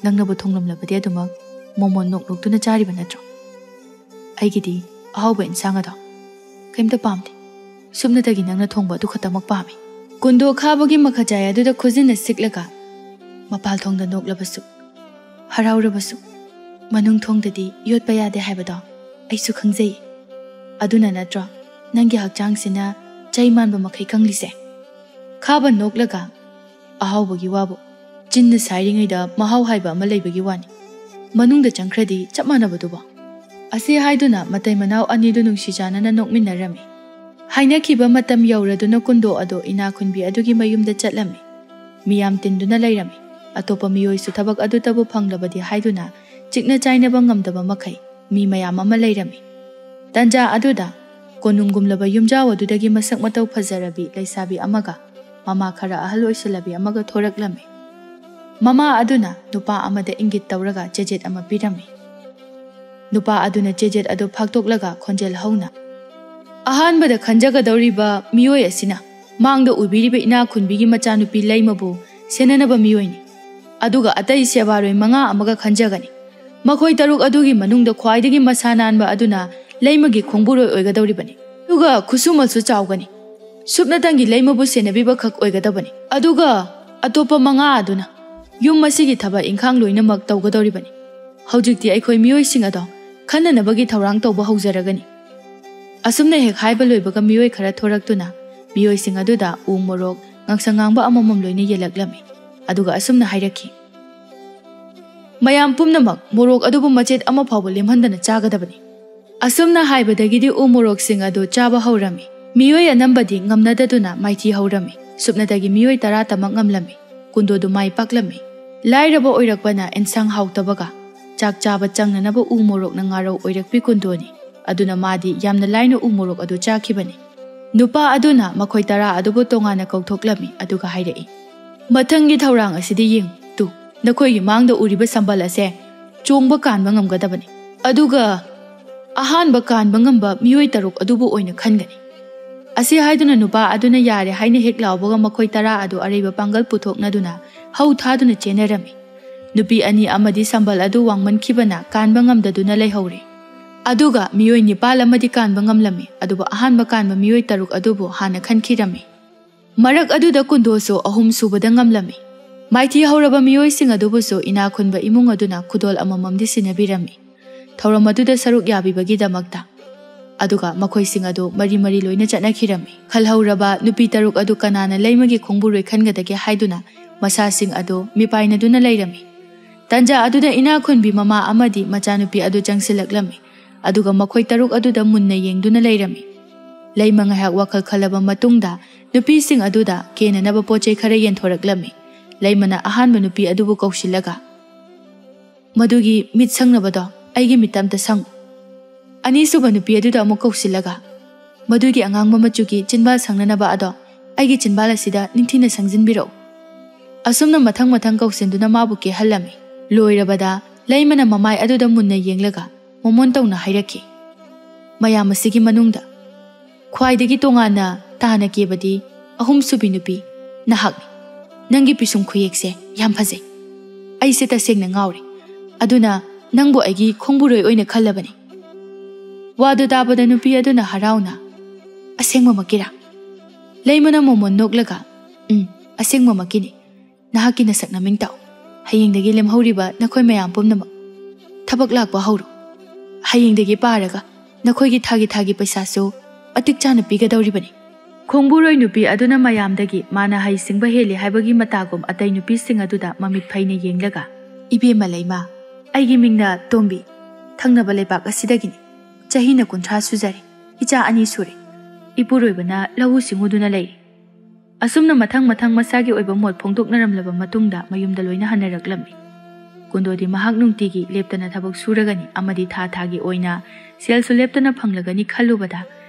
ꯅꯪꯅꯕꯨ ꯊꯣꯡꯂꯝꯂꯕꯗꯤ ꯑꯗꯨꯃꯛ ꯃꯣꯃꯣꯟ ꯅꯣꯛ ꯅꯣꯛꯇꯨꯅ ꯆꯥꯔꯤꯕ ꯅꯠꯇ꯭ꯔꯣ? ꯑꯩꯒꯤꯗꯤ ꯑꯍꯥꯎꯕ ꯏꯟꯁꯥꯡ ꯑꯗꯣ ꯀꯩꯝꯇ ꯄꯥꯝꯗꯦ꯫ ꯁꯨꯞꯅꯇꯒꯤ ꯅꯪꯅ ꯊꯣꯡꯕ ꯑꯗꯨ ꯈꯛꯇꯃꯛ ꯄꯥꯝꯃꯤ꯫" ꯀꯨꯟꯗꯣ ꯈꯥꯕꯒꯤ ꯃꯈꯖꯥꯏ ꯑꯗꯨꯗ ꯈꯨꯖꯤꯟꯅ ꯁꯤꯛꯂꯒ, ꯃꯄꯥꯜ ꯊꯣꯡꯗ ꯅꯣꯛꯂꯕꯁꯨ, ꯍꯔꯥꯎꯔꯕꯁꯨ, ꯃꯅꯨꯡ ꯊꯣꯡꯗꯗꯤ ꯌꯣꯠꯄ ꯌꯥꯗꯦ ꯍꯥꯏꯕꯗꯣ ꯑꯩꯁꯨ ꯈꯪꯖꯩ꯫ ꯑꯗꯨꯅ ꯅꯠꯇ꯭ꯔꯣ ꯅꯪꯒꯤ ꯍꯛꯆꯥꯡꯁꯤꯅ ꯆꯩ ꯃꯥꯟꯕ ꯃꯈꯩ ꯀꯪꯂꯤꯁꯦ? ꯈꯥꯕ ꯅꯣꯛꯂꯒ, "ꯑꯍꯥꯎꯕꯒꯤ ꯋꯥꯕꯨ, ꯆꯤꯟꯅ ꯁꯥꯏꯔꯤꯉꯩꯗ ꯃꯍꯥꯎ ꯍꯥꯏꯕ ꯑꯃ ꯂꯩꯕꯒꯤ ꯋꯥꯅꯤ꯫ ꯃꯅꯨꯡꯗ ꯆꯪꯈ꯭ꯔꯗꯤ ꯆꯞ ꯃꯥꯟꯅꯕꯗꯨꯕꯣ?" ꯑꯁꯤ ꯍꯥꯏꯗꯨꯅ ꯃꯇꯩ ꯃꯅꯥꯎ ꯑꯅꯤꯗꯨ ꯅꯨꯡꯁꯤ ꯆꯥꯟꯅꯅ ꯅꯣꯛꯃꯤꯟꯅꯔꯝꯃꯤ꯫ ꯍꯥꯏꯅꯈꯤꯕ ꯃꯇꯝ ꯌꯧꯔꯗꯨꯅ ꯀꯨꯟꯗꯣ ꯑꯗꯣ ꯏꯅꯥ ꯈꯨꯟꯕꯤ ꯑꯗꯨꯒꯤ ꯃꯌꯨꯝꯗ ꯆꯠꯂꯝꯃꯤ꯫ ꯃꯤꯌꯥꯝ ꯇꯤꯟꯗꯨꯅ ꯂꯩꯔꯝꯃꯤ꯫ ꯑꯇꯣꯞꯄ ꯃꯤꯑꯣꯏꯁꯨ ꯊꯕꯛ ꯑꯗꯨꯇꯕꯨ ꯐꯪꯂꯕꯗꯤ ꯍꯥꯏꯗꯨꯅ ꯆꯤꯛꯅ ꯆꯥꯏꯅꯕ ꯉꯝꯗꯕ ꯃꯈꯩ ꯃꯤ ꯃꯌꯥꯝ ꯑꯃ ꯂꯩꯔꯝꯃꯤ꯫ ꯇꯟꯖꯥ ꯑꯗꯨꯗ ꯀꯣꯅꯨꯡꯒꯨꯝꯂꯕ ꯌꯨꯝꯖꯥꯎ ꯑꯗꯨꯗꯒꯤ ꯃꯁꯛ ꯃꯇꯧ ꯐꯖꯔꯕꯤ ꯂꯩꯁꯥꯕꯤ ꯑꯃꯒ ꯃꯃꯥ ꯈꯔ ꯑꯍꯜ ꯑꯣꯏꯁꯤꯜꯂꯕꯤ ꯑꯃꯒ ꯊꯣꯔꯛꯂꯝꯃꯤ꯫ ꯃꯃꯥ ꯑꯗꯨꯅ ꯅꯨꯄꯥ ꯑꯃꯗ ꯏꯪꯒꯤꯠ ꯇꯧꯔꯒ ꯆꯦꯖꯦꯠ ꯑꯃ ꯄꯤꯔꯝꯃꯤ꯫ ꯅꯨꯄꯥ ꯑꯗꯨꯅ ꯆꯦꯖꯦꯠ ꯑꯗꯨ ꯐꯥꯛꯇꯣꯛꯂꯒ ꯈꯣꯟꯖꯦꯜ ꯍꯧꯅ, "ꯑꯍꯥꯟꯕꯗ ꯈꯟꯖꯒꯗꯧꯔꯤꯕ ꯃꯤꯑꯣꯏ ꯑꯁꯤꯅ ꯃꯥꯡꯗ ꯎꯕꯤꯔꯤꯕ ꯏꯅꯥꯛ ꯈꯨꯟꯕꯤꯒꯤ ꯃꯆꯥꯅꯨꯄꯤ ꯂꯩꯃꯕꯨ ꯁꯦꯟꯅꯅꯕ ꯃꯤꯑꯣꯏꯅꯤ꯫ ꯑꯗꯨꯒ ꯑꯇꯩ ꯁꯦꯕꯥꯔꯣꯏ ꯃꯉꯥ ꯑꯃꯒ ꯈꯟꯖꯒꯅꯤ꯫ ꯃꯈꯣꯏ ꯇꯔꯨꯛ ꯑꯗꯨꯒꯤ ꯃꯅꯨꯡꯗ ꯈ꯭ꯋꯥꯏꯗꯒꯤ ꯃꯁꯥ ꯅꯥꯟꯕ ꯑꯗꯨꯅ ꯂꯩꯃꯒꯤ ꯈꯣꯡꯕꯨꯔꯣꯏ ꯑꯣꯏꯒꯗꯧꯔꯤꯕꯅꯤ꯫ ꯑꯗꯨꯒ ꯈꯨꯠꯁꯨꯃꯜꯁꯨ ꯆꯥꯎꯒꯅꯤ꯫ ꯁꯨꯞꯅꯇꯪꯒꯤ ꯂꯩꯃꯕꯨ ꯁꯦꯟꯅꯕꯤꯕ ꯈꯛ ꯑꯣꯏꯒꯗꯕꯅꯤ꯫ ꯑꯗꯨꯒ ꯑꯇꯣꯞꯄ ꯃꯉꯥ ꯑꯗꯨꯅ ꯌꯨꯝ ꯑꯁꯤꯒꯤ ꯊꯕꯛ ꯏꯪꯈꯥꯡ ꯂꯣꯏꯅꯃꯛ ꯇꯧꯒꯗꯧꯔꯤꯕꯅꯤ꯫ ꯍꯧꯖꯤꯛꯇꯤ ꯑꯩꯈꯣꯏ ꯃꯤꯑꯣꯏꯁꯤꯡ ꯑꯗꯣ ꯈꯟꯅꯅꯕꯒꯤ ꯊꯧꯔꯥꯡ ꯇꯧꯕ ꯍꯧꯖꯔꯒꯅꯤ꯫" ꯑꯁꯨꯝꯅ ꯍꯦꯛ ꯍꯥꯏꯕ ꯂꯣꯏꯕꯒ ꯃꯤꯑꯣꯏ ꯈꯔ ꯊꯣꯔꯛꯇꯨꯅ ꯃꯤꯑꯣꯏꯁꯤꯡ ꯑꯗꯨꯗ ꯎ ꯃꯣꯔꯣꯛ, ꯉꯥꯡꯁꯪ ꯉꯥꯡꯕ ꯑꯃꯃꯝ ꯂꯣꯏꯅ ꯌꯦꯜꯂꯛꯂꯝꯃꯤ꯫ ꯑꯗꯨꯒ ꯑꯁꯨꯝꯅ ꯍꯥꯏꯔꯛꯈꯤ, "ꯃꯌꯥꯝ ꯄꯨꯝꯅꯃꯛ ꯃꯣꯔꯣꯛ ꯑꯗꯨꯕꯨ ꯃꯆꯦꯠ ꯑꯃ ꯐꯥꯎꯕ ꯂꯦꯝꯍꯟꯗꯅ ꯆꯥꯒꯗꯕꯅꯤ꯫" ꯑꯁꯨꯝꯅ ꯍꯥꯏꯕꯗꯒꯤꯗꯤ ꯎ ꯃꯣꯔꯣꯛꯁꯤꯡ ꯑꯗꯨ ꯆꯥꯕ ꯍꯧꯔꯝꯃꯤ꯫ ꯃꯤꯑꯣꯏ ꯑꯅꯝꯕꯗꯤ ꯉꯝꯅꯗꯗꯨꯅ ꯃꯥꯏꯊꯤ ꯍꯧꯔꯝꯃꯤ꯫ ꯁꯨꯞꯅꯇꯒꯤ ꯃꯤꯑꯣꯏ ꯇꯔꯥ ꯇꯃꯛ ꯉꯝꯂꯝꯃꯤ꯫ ꯀꯨꯟꯗꯣꯗꯨ ꯃꯥꯏ ꯄꯥꯛꯂꯝꯃꯤ꯫ ꯂꯥꯏꯔꯕ ꯑꯣꯏꯔꯛꯄꯅ ꯏꯟꯁꯥꯡ ꯍꯥꯎꯇꯕꯒ ꯆꯥꯛ ꯆꯥꯕ ꯆꯪꯅꯅꯕ ꯎ ꯃꯣꯔꯣꯛꯅ ꯉꯥꯔꯧ ꯑꯣꯏꯔꯛꯄꯤ ꯀꯨꯟꯗꯣꯅꯤ꯫ ꯑꯗꯨꯅ ꯃꯥꯗꯤ ꯌꯥꯝꯅ ꯂꯥꯏꯅ ꯎ ꯃꯣꯔꯣꯛ ꯑꯗꯨ ꯆꯥꯈꯤꯕꯅꯤ꯫ ꯅꯨꯄꯥ ꯑꯗꯨꯅ ꯃꯈꯣꯏ ꯇꯔꯥ ꯑꯗꯨꯕꯨ ꯇꯣꯉꯥꯟꯅ ꯀꯧꯊꯣꯛꯂꯝꯃꯤ, ꯑꯗꯨꯒ ꯍꯥꯏꯔꯛꯏ, "ꯃꯊꯪꯒꯤ ꯊꯧꯔꯥꯡ ꯑꯁꯤꯗꯤ ꯌꯦꯡꯉꯨ꯫ ꯇꯨ, ꯅꯈꯣꯏꯒꯤ ꯃꯥꯡꯗ ꯎꯔꯤꯕ ꯁꯝꯕꯜ ꯑꯁꯦ ꯆꯣꯡꯕ ꯀꯥꯟꯕ ꯉꯝꯒꯗꯕꯅꯤ, ꯑꯗꯨꯒ ꯑꯍꯥꯟꯕ ꯀꯥꯟꯕ ꯉꯝꯕ ꯃꯤꯑꯣꯏ ꯇꯔꯨꯛ ꯑꯗꯨꯕꯨ ꯑꯣꯏꯅ ꯈꯟꯒꯅꯤ꯫" ꯑꯁꯤ ꯍꯥꯏꯗꯨꯅ ꯅꯨꯄꯥ ꯑꯗꯨꯅ ꯌꯥꯔꯦ ꯍꯥꯏꯅ ꯍꯦꯛ ꯂꯥꯎꯕꯒ, ꯃꯈꯣꯏ ꯇꯔꯥ ꯑꯗꯨ ꯑꯔꯩꯕ ꯄꯥꯡꯒꯜ ꯄꯨꯊꯣꯛꯅꯗꯨꯅ ꯍꯧ ꯊꯥꯗꯨꯅ ꯆꯦꯟꯅꯔꯝꯃꯤ꯫ ꯅꯨꯄꯤ ꯑꯅꯤ ꯑꯃꯗꯤ ꯁꯝꯕꯜ ꯑꯗꯨ ꯋꯥꯡꯃꯟꯈꯤꯕꯅ ꯀꯥꯟꯕ ꯉꯝꯗꯗꯨꯅ ꯂꯩꯍꯧꯔꯦ꯫ ꯑꯗꯨꯒ ꯃꯤꯑꯣꯏ ꯅꯤꯄꯥꯜ ꯑꯃꯗꯤ ꯀꯥꯟꯕ ꯉꯝꯂꯝꯃꯤ, ꯑꯗꯨꯕꯨ ꯑꯍꯥꯟꯕ ꯀꯥꯟꯕ ꯃꯤꯑꯣꯏ ꯇꯔꯨꯛ ꯑꯗꯨꯕꯨ ꯍꯥꯟꯅ ꯈꯟꯈꯤꯔꯝꯃꯤ꯫ ꯃꯔꯛ ꯑꯗꯨꯗ ꯀꯨꯟꯗꯣꯁꯨ ꯑꯍꯨꯝ ꯁꯨꯕꯗ ꯉꯝꯂꯝꯃꯤ꯫ ꯃꯥꯏꯊꯤ ꯍꯧꯔꯕ ꯃꯤꯑꯣꯏꯁꯤꯡ ꯑꯗꯨꯕꯨꯁꯨ ꯏꯅꯥꯛ ꯈꯨꯟꯕ ꯏꯃꯨꯡ ꯑꯗꯨꯅ ꯈꯨꯗꯣꯜ ꯑꯃꯃꯝꯗꯤ ꯁꯤꯟꯅꯕꯤꯔꯝꯃꯤ, ꯊꯧꯔꯝ ꯑꯗꯨꯗ ꯁꯔꯨꯛ ꯌꯥꯕꯤꯕꯒꯤꯗꯃꯛꯇ꯫ ꯑꯗꯨꯒ ꯃꯈꯣꯏꯁꯤꯡ ꯑꯗꯨ ꯃꯔꯤ ꯃꯔꯤ ꯂꯣꯏꯅ ꯆꯠꯅꯈꯤꯔꯝꯃꯤ꯫ ꯈꯜꯍꯧꯔꯕ ꯅꯨꯄꯤ ꯇꯔꯨꯛ ꯑꯗꯨ ꯀꯅꯥꯅ ꯂꯩꯃꯒꯤ ꯈꯣꯡꯕꯨꯔꯣꯏ ꯈꯟꯒꯗꯒꯦ ꯍꯥꯏꯗꯨꯅ ꯃꯁꯥꯁꯤꯡ ꯑꯗꯨ ꯃꯤꯄꯥꯏꯅꯗꯨꯅ ꯂꯩꯔꯝꯃꯤ꯫ ꯇꯟꯖꯥ ꯑꯗꯨꯗ ꯏꯅꯥꯛ ꯈꯨꯟꯕꯤ ꯃꯃꯥ ꯑꯃꯗꯤ ꯃꯆꯥꯅꯨꯄꯤ ꯑꯗꯨ ꯆꯪꯁꯤꯜꯂꯛꯂꯝꯃꯤ, ꯑꯗꯨꯒ ꯃꯈꯣꯏ ꯇꯔꯨꯛ ꯑꯗꯨꯗ ꯃꯨꯟꯅ ꯌꯦꯡꯗꯨꯅ ꯂꯩꯔꯝꯃꯤ꯫ ꯂꯩꯃ ꯉꯥꯏꯍꯥꯛ ꯋꯥꯈꯜ ꯈꯜꯂꯕ ꯃꯇꯨꯡꯗ ꯅꯨꯄꯤꯁꯤꯡ ꯑꯗꯨꯗ ꯀꯦꯅꯅꯕ ꯄꯣꯠ ꯆꯩ ꯈꯔ ꯌꯦꯟꯊꯣꯔꯛꯂꯝꯃꯤ꯫ ꯂꯩꯃꯅ ꯑꯍꯥꯟꯕ ꯅꯨꯄꯤ ꯑꯗꯨꯕꯨ ꯀꯧꯁꯤꯜꯂꯒ, "ꯃꯗꯨꯒꯤ ꯃꯤꯠ ꯁꯪꯅꯕꯗꯣ ꯑꯩꯒꯤ ꯃꯤꯠꯇ ꯑꯝꯇ ꯁꯪꯉꯨ꯫" ꯑꯅꯤꯁꯨꯕ ꯅꯨꯄꯤ ꯑꯗꯨꯗ ꯑꯃꯨꯛ ꯀꯧꯁꯤꯜꯂꯒ, "ꯃꯗꯨꯒꯤ ꯑꯉꯥꯡꯕ ꯃꯆꯨꯒꯤ ꯆꯤꯟꯕꯥꯜ ꯁꯪꯅꯅꯕ ꯑꯗꯣ ꯑꯩꯒꯤ ꯆꯤꯟꯕꯥꯜ ꯑꯁꯤꯗ ꯅꯤꯡꯊꯤꯅ ꯁꯪꯖꯤꯟꯕꯤꯔꯛꯎ꯫" ꯑꯁꯨꯝꯅ ꯃꯊꯪ ꯃꯊꯪ ꯀꯧꯁꯤꯟꯗꯨꯅ ꯃꯥꯕꯨ ꯀꯦꯍꯜꯂꯝꯃꯤ꯫ ꯂꯣꯏꯔꯕꯗ ꯂꯩꯃꯅ ꯃꯃꯥꯏ ꯑꯗꯨꯗ ꯃꯨꯟꯅ ꯌꯦꯡꯂꯒ ꯃꯣꯃꯣꯟ ꯇꯧꯅ ꯍꯥꯏꯔꯛꯈꯤ, "ꯃꯌꯥꯝ ꯑꯁꯤꯒꯤ ꯃꯅꯨꯡꯗ ꯈ꯭ꯋꯥꯏꯗꯒꯤ ꯇꯣꯉꯥꯟꯅ ꯇꯥꯅ ꯀꯦꯕꯗꯤ ꯑꯍꯨꯝꯁꯨꯕꯤ ꯅꯨꯄꯤ ꯅꯍꯥꯛꯅꯤ꯫ ꯅꯪꯒꯤ ꯄꯤꯁꯨꯝ ꯈꯨꯌꯦꯛꯁꯦ ꯌꯥꯝ ꯐꯖꯩ꯫ ꯑꯩꯁꯦ ꯇꯁꯦꯡꯅ ꯉꯥꯎꯔꯦ꯫ ꯑꯗꯨꯅ ꯅꯪꯕꯨ ꯑꯩꯒꯤ ꯈꯣꯡꯕꯨꯔꯣꯏ ꯑꯣꯏꯅ ꯈꯜꯂꯕꯅꯤ꯫" ꯋꯥꯗꯨ ꯇꯥꯕꯗ ꯅꯨꯄꯤ ꯑꯗꯨꯅ ꯍꯔꯥꯎꯅ, "ꯑꯁꯦꯡꯕꯃꯛꯀꯤꯔꯥ?" ꯂꯩꯃꯅ ꯃꯣꯃꯣꯟ ꯅꯣꯛꯂꯒ, "ꯎꯝ, ꯑꯁꯦꯡꯕꯃꯛꯀꯤꯅꯤ꯫ ꯅꯍꯥꯛꯀꯤ ꯅꯁꯛ ꯅꯃꯤꯡ ꯇꯥꯛꯎ꯫ ꯍꯌꯦꯡꯗꯒꯤ ꯂꯦꯝꯍꯧꯔꯤꯕ ꯅꯈꯣꯏ ꯃꯌꯥꯝ ꯄꯨꯝꯅꯃꯛ ꯊꯕꯛ ꯂꯥꯛꯄ ꯍꯧꯔꯣ꯫ ꯍꯌꯦꯡꯗꯒꯤ ꯄꯥꯔꯒ ꯅꯈꯣꯏꯒꯤ ꯊꯥꯒꯤ ꯊꯥꯒꯤ ꯄꯩꯁꯥꯁꯨ ꯃꯇꯤꯛ ꯆꯥꯅ ꯄꯤꯒꯗꯧꯔꯤꯕꯅꯤ꯫" ꯈꯣꯡꯕꯨꯔꯣꯏ ꯅꯨꯄꯤ ꯑꯗꯨꯅ ꯃꯌꯥꯝꯗꯒꯤ ꯃꯥꯅ ꯍꯩꯁꯤꯡꯕ ꯍꯦꯜꯂꯤ ꯍꯥꯏꯕꯒꯤ ꯃꯇꯥꯒꯨꯝ ꯑꯇꯩ ꯅꯨꯄꯤꯁꯤꯡ ꯑꯗꯨꯗ ꯃꯃꯤꯠ ꯐꯩꯅ ꯌꯦꯡꯂꯒ, "ꯏꯕꯦꯝꯃ ꯂꯩꯃ, ꯑꯩꯒꯤ ꯃꯤꯡꯅ ꯇꯣꯝꯕꯤ, ꯊꯪꯅꯕ ꯂꯩꯕꯥꯛ ꯑꯁꯤꯗꯒꯤꯅꯤ꯫ ꯆꯍꯤꯅ ꯀꯨꯟꯊ꯭ꯔꯥ ꯁꯨꯖꯔꯦ꯫ ꯏꯆꯥ ꯑꯅꯤ ꯁꯨꯔꯦ꯫ ꯏꯄꯨꯔꯣꯏꯕꯅ ꯂꯧꯎ ꯁꯤꯡꯎꯗꯨꯅ ꯂꯩꯔꯤ꯫ ꯑꯁꯨꯝꯅ ꯃꯊꯪ ꯃꯊꯪ ꯃꯁꯥꯒꯤ ꯑꯣꯏꯕ ꯃꯣꯠ ꯐꯣꯡꯗꯣꯛꯅꯔꯝꯂꯕ ꯃꯇꯨꯡꯗ ꯃꯌꯨꯝꯗ ꯂꯣꯏꯅ ꯍꯟꯅꯔꯛꯂꯝꯃꯤ꯫ ꯀꯨꯟꯗꯣꯗꯤ ꯃꯍꯥꯛ ꯅꯨꯡꯇꯤꯒꯤ ꯂꯦꯞꯇꯅ ꯊꯕꯛ ꯁꯨꯔꯒꯅꯤ ꯑꯃꯗꯤ ꯊꯥ ꯊꯥꯒꯤ ꯑꯣꯏꯅ ꯁꯦꯜꯁꯨ ꯂꯦꯞꯇꯅ ꯐꯪꯂꯒꯅꯤ ꯈꯜꯂꯨꯕꯗ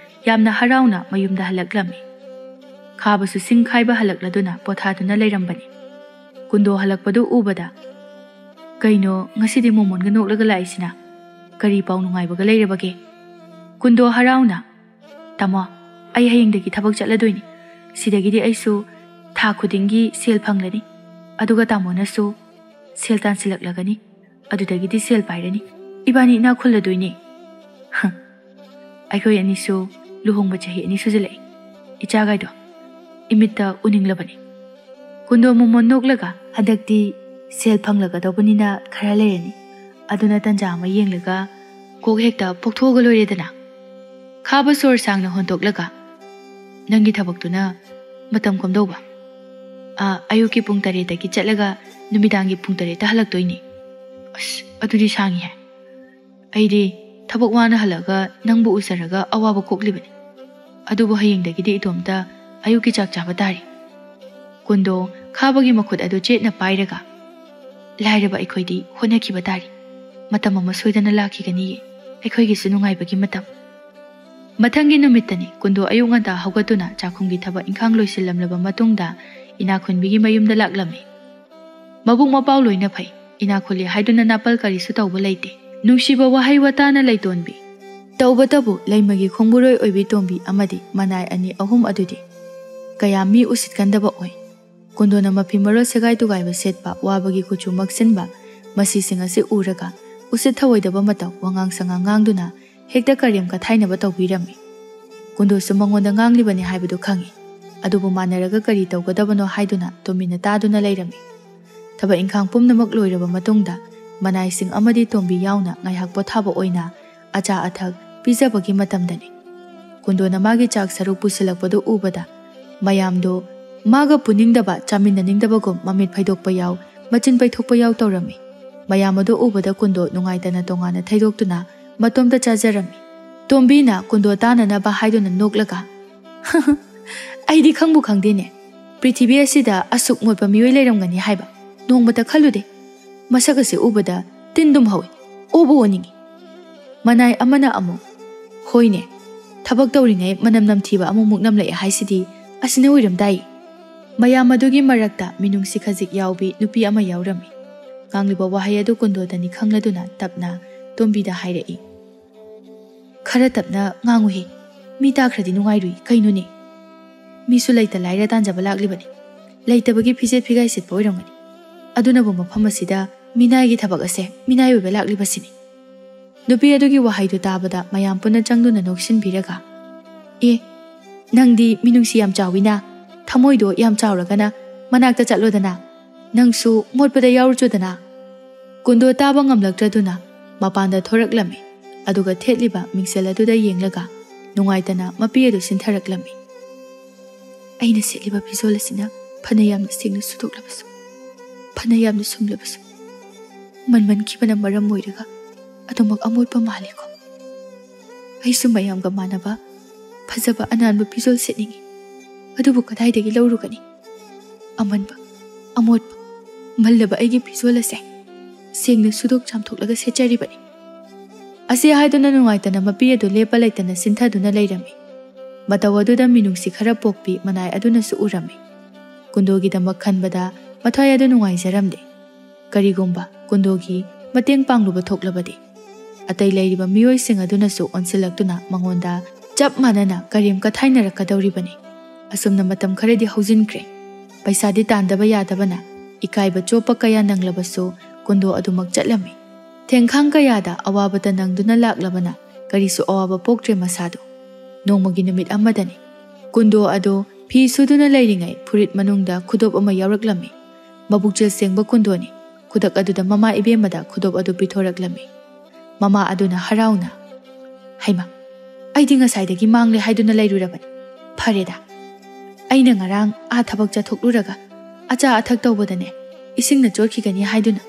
ꯌꯥꯝꯅ ꯍꯔꯥꯎꯅ ꯃꯌꯨꯝꯗ ꯍꯜꯂꯛꯂꯝꯃꯤ꯫ ꯈꯥꯕꯁꯨ ꯆꯤꯡ ꯈꯥꯏꯕ ꯍꯜꯂꯛꯂꯗꯨꯅ ꯄꯣꯊꯥꯗꯨꯅ ꯂꯩꯔꯝꯕꯅꯤ꯫ ꯀꯨꯟꯗꯣ ꯍꯜꯂꯛꯄꯗꯨ ꯎꯕꯗ, "ꯀꯩꯅꯣ, ꯉꯁꯤꯗꯤ ꯃꯣꯃꯣꯟꯒ ꯅꯣꯛꯂꯒ ꯂꯥꯛꯏꯁꯤꯅ? ꯀꯔꯤ ꯄꯥꯎ ꯅꯨꯡꯉꯥꯏꯕꯒ ꯂꯩꯔꯕꯒꯦ?" ꯀꯨꯟꯗꯣ ꯍꯔꯥꯎꯅ, "ꯇꯥꯃꯣ, ꯑꯩ ꯍꯌꯦꯡꯗꯒꯤ ꯊꯕꯛ ꯆꯠꯂꯗꯣꯏꯅꯤ꯫ ꯁꯤꯗꯒꯤꯗꯤ ꯑꯩꯁꯨ ꯊꯥ ꯈꯨꯗꯤꯡꯒꯤ ꯁꯦꯜ ꯐꯪꯂꯅꯤ꯫ ꯑꯗꯨꯒ ꯇꯥꯃꯣꯅꯁꯨ ꯁꯦꯜ ꯇꯥꯟꯁꯤꯜꯂꯛꯂꯒꯅꯤ꯫ ꯑꯗꯨꯗꯒꯤꯗꯤ ꯁꯦꯜ ꯄꯥꯏꯔꯅꯤ꯫ ꯏꯕꯥꯅꯤ ꯏꯅꯥꯛ ꯈꯨꯜꯂꯗꯣꯏꯅꯤ꯫ ꯍ, ꯑꯩꯈꯣꯏ ꯑꯅꯤꯁꯨ ꯂꯨꯍꯣꯡꯕ ꯆꯍꯤ ꯑꯅꯤ ꯁꯨꯖꯜꯂꯛꯑꯦ꯫ ꯏꯆꯥꯒꯥꯏꯗꯣ ꯏꯃꯤꯠꯇ ꯎꯅꯤꯡꯂꯕꯅꯤ꯫" ꯀꯨꯟꯗꯣ ꯃꯣꯃꯣꯟ ꯅꯣꯛꯂꯒ, "ꯍꯟꯗꯛꯇꯤ ꯁꯦꯜ ꯐꯪꯂꯒꯗꯧꯕꯅꯤꯅ ꯈꯔ ꯂꯩꯔꯅꯤ꯫ ꯑꯗꯨꯅ ꯇꯟꯖꯥ ꯑꯃ ꯌꯦꯡꯂꯒ ꯀꯣꯛ ꯍꯦꯛꯇ ꯄꯣꯛꯊꯣꯛꯑꯒ ꯂꯣꯏꯔꯦꯗꯅ꯫" ꯈꯥꯕ ꯁꯣꯔ ꯁꯥꯡꯅ ꯍꯣꯟꯗꯣꯛꯂꯒ, "ꯅꯪꯒꯤ ꯊꯕꯛꯇꯨꯅ ꯃꯇꯝ ꯀꯝꯗꯧꯕ?" "ꯑꯥ, ꯑꯌꯨꯛꯀꯤ ꯄꯨꯡ ꯇꯔꯦꯠꯇꯒꯤ ꯆꯠꯂꯒ ꯅꯨꯃꯤꯗꯥꯡꯒꯤ ꯄꯨꯡ ꯇꯔꯦꯠꯇ ꯍꯜꯂꯛꯇꯣꯏꯅꯤ꯫" "ꯑꯁ, ꯑꯗꯨꯗꯤ ꯁꯥꯡꯉꯤꯍꯦ꯫ ꯑꯩꯗꯤ ꯊꯕꯛ ꯋꯥꯅ ꯍꯜꯂꯛꯑꯒ ꯅꯪꯕꯨ ꯎꯖꯔꯒ ꯑꯋꯥꯕ ꯀꯣꯛꯂꯤꯕꯅꯤ꯫ ꯑꯗꯨꯕꯨ ꯍꯌꯦꯡꯗꯒꯤꯗꯤ ꯏꯇꯣꯝꯇ ꯑꯌꯨꯛꯀꯤ ꯆꯥꯛ ꯆꯥꯕ ꯇꯥꯔꯦ꯫" ꯀꯨꯟꯗꯣ ꯈꯥꯕꯒꯤ ꯃꯈꯨꯠ ꯑꯗꯨ ꯆꯦꯠꯅ ꯄꯥꯏꯔꯒ, "ꯂꯥꯏꯔꯕ ꯑꯩꯈꯣꯏꯗꯤ ꯍꯣꯠꯅꯈꯤꯕ ꯇꯥꯔꯤ꯫ ꯃꯇꯝ ꯑꯃ ꯁꯣꯏꯗꯅ ꯂꯥꯛꯈꯤꯒꯅꯤꯌꯦ, ꯑꯩꯈꯣꯏꯒꯤꯁꯨ ꯅꯨꯡꯉꯥꯏꯕꯒꯤ ꯃꯇꯝ꯫" ꯃꯊꯪꯒꯤ ꯅꯨꯃꯤꯠꯇꯅꯤ ꯀꯨꯟꯗꯣ ꯑꯌꯨꯛ ꯉꯟꯇꯥ ꯍꯧꯒꯠꯇꯨꯅ ꯆꯥꯛꯈꯨꯝꯒꯤ ꯊꯕꯛ ꯏꯪꯈꯥꯡ ꯂꯣꯏꯁꯤꯜꯂꯝꯂꯕ ꯃꯇꯨꯡꯗ ꯏꯅꯥꯈꯨꯟꯕꯤꯒꯤ ꯃꯌꯨꯝꯗ ꯂꯥꯛꯂꯝꯃꯤ꯫ ꯃꯕꯨꯛ ꯃꯄꯥꯎ ꯂꯣꯏꯅ ꯐꯩ, ꯏꯅꯥꯛ ꯈꯨꯜꯂꯤ ꯍꯥꯏꯗꯨꯅ ꯅꯥꯄꯜ ꯀꯔꯤꯁꯨ ꯇꯧꯕ ꯂꯩꯇꯦ꯫ ꯅꯨꯡꯁꯤꯕ ꯋꯥꯍꯩ ꯋꯥꯇꯥꯅ ꯂꯩꯇꯣꯟꯕꯤ꯫ ꯇꯧꯕꯇꯕꯨ ꯂꯩꯃꯒꯤ ꯈꯣꯡꯕꯨꯔꯣꯏ ꯑꯣꯏꯕꯤ ꯇꯣꯝꯕꯤ ꯑꯃꯗꯤ ꯃꯅꯥꯏ ꯑꯅꯤ ꯑꯍꯨꯝ ꯑꯗꯨꯗꯤ ꯀꯌꯥ ꯃꯤ ꯎꯁꯤꯠꯀꯟꯗꯕ ꯑꯣꯏ꯫ ꯀꯨꯟꯗꯣꯅ ꯃꯐꯤ ꯃꯔꯣꯜ ꯁꯦꯒꯥꯏ ꯇꯨꯒꯥꯏꯕ ꯁꯦꯠꯄ, ꯋꯥꯕꯒꯤ ꯀꯨꯆꯨ ꯃꯛꯁꯤꯟꯕ, ꯃꯁꯤꯁꯤꯡ ꯑꯁꯤ ꯎꯔꯒ ꯎꯁꯤꯠ ꯊꯑꯣꯏꯗꯕ ꯃꯇꯧ, ꯋꯥꯉꯥꯡ ꯁꯉꯥꯡ ꯉꯥꯡꯗꯨꯅ ꯍꯦꯛꯇ ꯀꯔꯦꯝ ꯀꯊꯥꯏꯅꯕ ꯇꯧꯕꯤꯔꯝꯃꯤ꯫ ꯀꯨꯟꯗꯣꯁꯨ ꯃꯉꯣꯟꯗ ꯉꯥꯡꯂꯤꯕꯅꯤ ꯍꯥꯏꯕꯗꯨ ꯈꯪꯏ꯫ ꯑꯗꯨꯕꯨ ꯃꯥꯟꯅꯔꯒ ꯀꯔꯤ ꯇꯧꯒꯗꯕꯅꯣ ꯍꯥꯏꯗꯨꯅ ꯇꯨꯃꯤꯟꯅ ꯇꯥꯗꯨꯅ ꯂꯩꯔꯝꯃꯤ꯫ ꯊꯕꯛ ꯏꯪꯈꯥꯡ ꯄꯨꯝꯅꯃꯛ ꯂꯣꯏꯔꯕ ꯃꯇꯨꯡꯗ ꯃꯅꯥꯏꯁꯤꯡ ꯑꯃꯗꯤ ꯇꯣꯝꯕꯤ ꯌꯥꯎꯅ ꯉꯥꯏꯍꯥꯛ ꯄꯣꯊꯥꯕ ꯑꯣꯏꯅ ꯑꯆꯥ ꯑꯊꯛ ꯄꯤꯖꯕꯒꯤ ꯃꯇꯝꯗꯅꯤ꯫ ꯀꯨꯟꯗꯣꯅ ꯃꯥꯒꯤ ꯆꯥꯛ ꯁꯔꯨꯛ ꯄꯨꯁꯤꯜꯂꯛꯄꯗꯨ ꯎꯕꯗ ꯃꯌꯥꯝꯗꯣ ꯃꯥꯒ ꯄꯨꯅꯤꯡꯗꯕ, ꯆꯥꯃꯤꯟꯅꯅꯤꯡꯗꯕꯒꯨꯝ ꯃꯃꯤꯠ ꯐꯩꯗꯣꯛꯄ ꯌꯥꯎ, ꯃꯆꯤꯟ ꯄꯩꯊꯣꯛꯄ ꯌꯥꯎ ꯇꯧꯔꯝꯃꯤ꯫ ꯃꯌꯥꯝ ꯑꯗꯨ ꯎꯕꯗ ꯀꯨꯟꯗꯣ ꯅꯨꯡꯉꯥꯏꯇꯅ ꯇꯣꯉꯥꯟꯅ ꯊꯩꯗꯣꯛꯇꯨꯅ ꯃꯇꯣꯝꯇ ꯆꯥꯖꯔꯝꯃꯤ꯫ ꯇꯣꯝꯕꯤꯅ ꯀꯨꯟꯗꯣ ꯇꯥꯅꯅꯕ ꯍꯥꯏꯗꯨꯅ ꯅꯣꯛꯂꯒ, "ꯑꯩꯗꯤ ꯈꯪꯕꯨ ꯈꯪꯗꯦꯅꯦ, ꯄ꯭ꯔꯤꯊꯤꯕꯤ ꯑꯁꯤꯗ ꯑꯁꯨꯛ ꯃꯣꯠꯄ ꯃꯤꯑꯣꯏ ꯂꯩꯔꯝꯒꯅꯤ ꯍꯥꯏꯕ ꯅꯣꯡꯃꯇ ꯈꯜꯂꯨꯗꯦ꯫ ꯃꯁꯛ ꯑꯁꯤ ꯎꯕꯗ ꯇꯤꯟꯗꯨꯝ ꯍꯧꯏ, ꯑꯣꯕꯨ ꯑꯣꯅꯤꯡꯏ꯫ ꯃꯅꯥꯏ ꯑꯃꯅ ꯑꯃꯨꯛ, "ꯍꯣꯏꯅꯦ, ꯊꯕꯛ ꯇꯧꯔꯤꯉꯩ ꯃꯅꯝ ꯅꯝꯊꯤꯕ ꯑꯃꯨꯛꯃꯨꯛ ꯅꯝꯂꯛꯑꯦ ꯍꯥꯏꯁꯤꯗꯤ ꯑꯁꯤꯅ ꯑꯣꯏꯔꯝꯗꯥꯏ"꯫ ꯃꯌꯥꯝ ꯑꯗꯨꯒꯤ ꯃꯔꯛꯇ ꯃꯤꯅꯨꯡꯁꯤ ꯈꯖꯤꯛ ꯌꯥꯎꯕꯤ ꯅꯨꯄꯤ ꯑꯃ ꯌꯥꯎꯔꯝꯃꯤ꯫ ꯉꯥꯡꯂꯤꯕ ꯋꯥꯍꯩ ꯑꯗꯨ ꯀꯨꯟꯗꯣꯗꯅꯤ ꯈꯪꯂꯗꯨꯅ ꯇꯞꯅ ꯇꯣꯝꯕꯤꯗ ꯍꯥꯏꯔꯛꯏ, "ꯈꯔ ꯇꯞꯅ ꯉꯥꯡꯉꯨꯍꯦ, ꯃꯤ ꯇꯥꯈ꯭ꯔꯗꯤ ꯅꯨꯡꯉꯥꯏꯔꯨꯏ꯫ ꯀꯩꯅꯣꯅꯦ? ꯃꯤꯁꯨ ꯂꯩꯇ ꯂꯥꯏꯔ ꯇꯥꯟꯖꯕ ꯂꯥꯛꯂꯤꯕꯅꯤ, ꯂꯩꯇꯕꯒꯤ ꯐꯤꯖꯦꯠ ꯐꯤꯒꯥꯏ ꯁꯦꯠꯄ ꯑꯣꯏꯔꯝꯒꯅꯤ꯫ ꯑꯗꯨꯅꯕꯨ ꯃꯐꯝ ꯑꯁꯤꯗ ꯃꯤꯅꯥꯏꯒꯤ ꯊꯕꯛ ꯑꯁꯦ ꯃꯤꯅꯥꯏ ꯑꯣꯏꯕ ꯂꯥꯛꯂꯤꯕꯁꯤꯅꯤ"꯫ ꯅꯨꯄꯤ ꯑꯗꯨꯒꯤ ꯋꯥꯍꯩꯗꯨ ꯇꯥꯕꯗ ꯃꯌꯥꯝ ꯄꯨꯟꯅ ꯆꯪꯗꯨꯅ ꯅꯣꯛꯁꯤꯟꯕꯤꯔꯒ, "ꯑꯦ, ꯅꯪꯗꯤ ꯃꯤꯅꯨꯡꯁꯤ ꯌꯥꯝ ꯆꯥꯎꯋꯤꯅ, ꯊꯃꯣꯏꯗꯣ ꯌꯥꯝ ꯆꯥꯎꯔꯒꯅ ꯃꯅꯥꯛꯇ ꯆꯠꯂꯣꯗꯅ, ꯅꯪꯁꯨ ꯃꯣꯠꯄꯗ ꯌꯥꯎꯔꯨꯆꯣꯗꯅ"꯫ ꯀꯨꯟꯗꯣ ꯇꯥꯕ ꯉꯝꯂꯛꯇ꯭ꯔꯗꯨꯅ ꯃꯄꯥꯟꯗ ꯊꯣꯔꯛꯂꯝꯃꯤ, ꯑꯗꯨꯒ ꯊꯦꯠꯂꯤꯕ ꯃꯤꯡꯁꯦꯜ ꯑꯗꯨꯗ ꯌꯦꯡꯂꯒ ꯅꯨꯡꯉꯥꯏꯇꯅ ꯃꯄꯤ ꯑꯗꯨ ꯁꯤꯟꯊꯔꯛꯂꯝꯃꯤ꯫ "ꯑꯩꯅ ꯁꯦꯠꯂꯤꯕ ꯐꯤꯖꯣꯜ ꯑꯁꯤꯅ ꯐꯅ ꯌꯥꯝꯅ ꯁꯦꯡꯅ ꯁꯨꯗꯣꯛꯂꯕꯁꯨ, ꯐꯅ ꯌꯥꯝꯅ ꯁꯨꯝꯂꯕꯁꯨ, ꯃꯟꯃꯟꯈꯤꯕꯅ ꯃꯔꯝ ꯑꯣꯏꯔꯒ ꯑꯗꯨꯃꯛ ꯑꯃꯣꯠꯄ ꯃꯥꯜꯂꯤꯀꯣ꯫ ꯑꯩꯁꯨ ꯃꯌꯥꯝꯒ ꯃꯥꯟꯅꯕ ꯐꯖꯕ ꯑꯅꯥꯟꯕ ꯐꯤꯖꯣꯜ ꯁꯦꯠꯅꯤꯡꯏ, ꯑꯗꯨꯕꯨ ꯀꯗꯥꯏꯗꯒꯤ ꯂꯧꯔꯨꯒꯅꯤ? ꯑꯃꯟꯕ, ꯑꯃꯣꯠꯄ, ꯃꯜꯂꯕ ꯑꯩꯒꯤ ꯐꯤꯖꯣꯜ ꯑꯁꯦ ꯁꯦꯡꯅ ꯁꯨꯗꯣꯛ ꯆꯥꯝꯊꯣꯛꯂꯒ ꯁꯦꯠꯆꯔꯤꯕꯅꯤ"꯫ ꯑꯁꯤ ꯍꯥꯏꯗꯨꯅ ꯅꯨꯡꯉꯥꯏꯇꯅ ꯃꯄꯤ ꯑꯗꯨ ꯂꯦꯞꯄ ꯂꯩꯇꯅ ꯁꯤꯟꯊꯗꯨꯅ ꯂꯩꯔꯝꯃꯤ꯫ ꯃꯇꯧ ꯑꯗꯨꯗ ꯃꯤꯅꯨꯡꯁꯤ ꯈꯔ ꯄꯣꯛꯄꯤ ꯃꯅꯥꯏ ꯑꯗꯨꯅꯁꯨ ꯎꯔꯝꯃꯤ꯫ ꯀꯨꯟꯗꯣꯒꯤꯗꯃꯛ ꯈꯟꯕꯗ ꯃꯊ꯭ꯋꯥꯏ ꯑꯗꯨ ꯅꯨꯡꯉꯥꯏꯖꯔꯝꯗꯦ꯫ ꯀꯔꯤꯒꯨꯝꯕ ꯀꯨꯟꯗꯣꯒꯤ ꯃꯇꯦꯡ ꯄꯥꯡꯂꯨꯕ ꯊꯣꯛꯂꯕꯗꯤ, ꯑꯇꯩ ꯂꯩꯔꯤꯕ ꯃꯤꯑꯣꯏꯁꯤꯡ ꯑꯗꯨꯅꯁꯨ ꯑꯣꯟꯁꯤꯜꯂꯛꯇꯨꯅ ꯃꯉꯣꯟꯗ ꯆꯞ ꯃꯥꯟꯅꯅ ꯀꯔꯦꯝ ꯀꯊꯥꯏꯅꯔꯛꯀꯗꯧꯔꯤꯕꯅꯤ꯫ ꯑꯁꯨꯝꯅ ꯃꯇꯝ ꯈꯔꯗꯤ ꯍꯧꯖꯤꯟꯈ꯭ꯔꯦ꯫ ꯄꯩꯁꯥꯗꯤ ꯇꯥꯟꯗꯕ ꯌꯥꯗꯕꯅ ꯏꯀꯥꯏꯕ ꯆꯣꯞꯄ ꯀꯌꯥ ꯅꯪꯂꯕꯁꯨ ꯀꯨꯟꯗꯣ ꯑꯗꯨꯃꯛ ꯆꯠꯂꯝꯃꯤ꯫ ꯊꯦꯡꯈꯥꯡ ꯀꯌꯥꯗ ꯑꯋꯥꯕꯇ ꯅꯪꯗꯨꯅ ꯂꯥꯛꯂꯕꯅ ꯀꯔꯤꯁꯨ ꯑꯋꯥꯕ ꯄꯣꯛꯇ꯭ꯔꯦ ꯃꯁꯥꯗꯨ꯫ ꯅꯣꯡꯃꯒꯤ ꯅꯨꯃꯤꯠ ꯑꯃꯗꯅꯤ꯫ ꯀꯨꯟꯗꯣ ꯑꯗꯨ ꯐꯤ ꯁꯨꯗꯨꯅ ꯂꯩꯔꯤꯉꯩ ꯐꯨꯔꯤꯠ ꯃꯅꯨꯡꯗ ꯈꯨꯗꯣꯞ ꯑꯃ ꯌꯥꯎꯔꯛꯂꯝꯃꯤ꯫ ꯃꯕꯨꯛꯆꯦꯜ ꯁꯦꯡꯕ ꯀꯨꯟꯗꯣꯅꯤ꯫ ꯈꯨꯗꯛ ꯑꯗꯨꯗ ꯃꯃꯥ ꯏꯕꯦꯝꯃꯗ ꯈꯨꯗꯣꯞ ꯑꯗꯨ ꯄꯤꯊꯣꯔꯛꯂꯝꯃꯤ꯫ ꯃꯃꯥ ꯑꯗꯨꯅ ꯍꯔꯥꯎꯅ, "ꯍꯩꯃꯥ, ꯑꯩꯗꯤ ꯉꯁꯥꯏꯗꯒꯤ ꯃꯥꯡꯂꯦ ꯍꯥꯏꯗꯨꯅ ꯂꯩꯔꯨꯔꯕꯅꯤ꯫ ꯐꯔꯦꯗ, ꯑꯩꯅ ꯉꯔꯥꯡ ꯑꯥ ꯊꯕꯛ ꯆꯠꯊꯣꯛꯂꯨꯔꯒ ꯑꯆꯥ ꯑꯊꯛ ꯇꯧꯕꯗꯅꯦ, ꯏꯁꯤꯡꯅ ꯆꯣꯠꯈꯤꯒꯅꯤ ꯍꯥꯏꯗꯨꯅ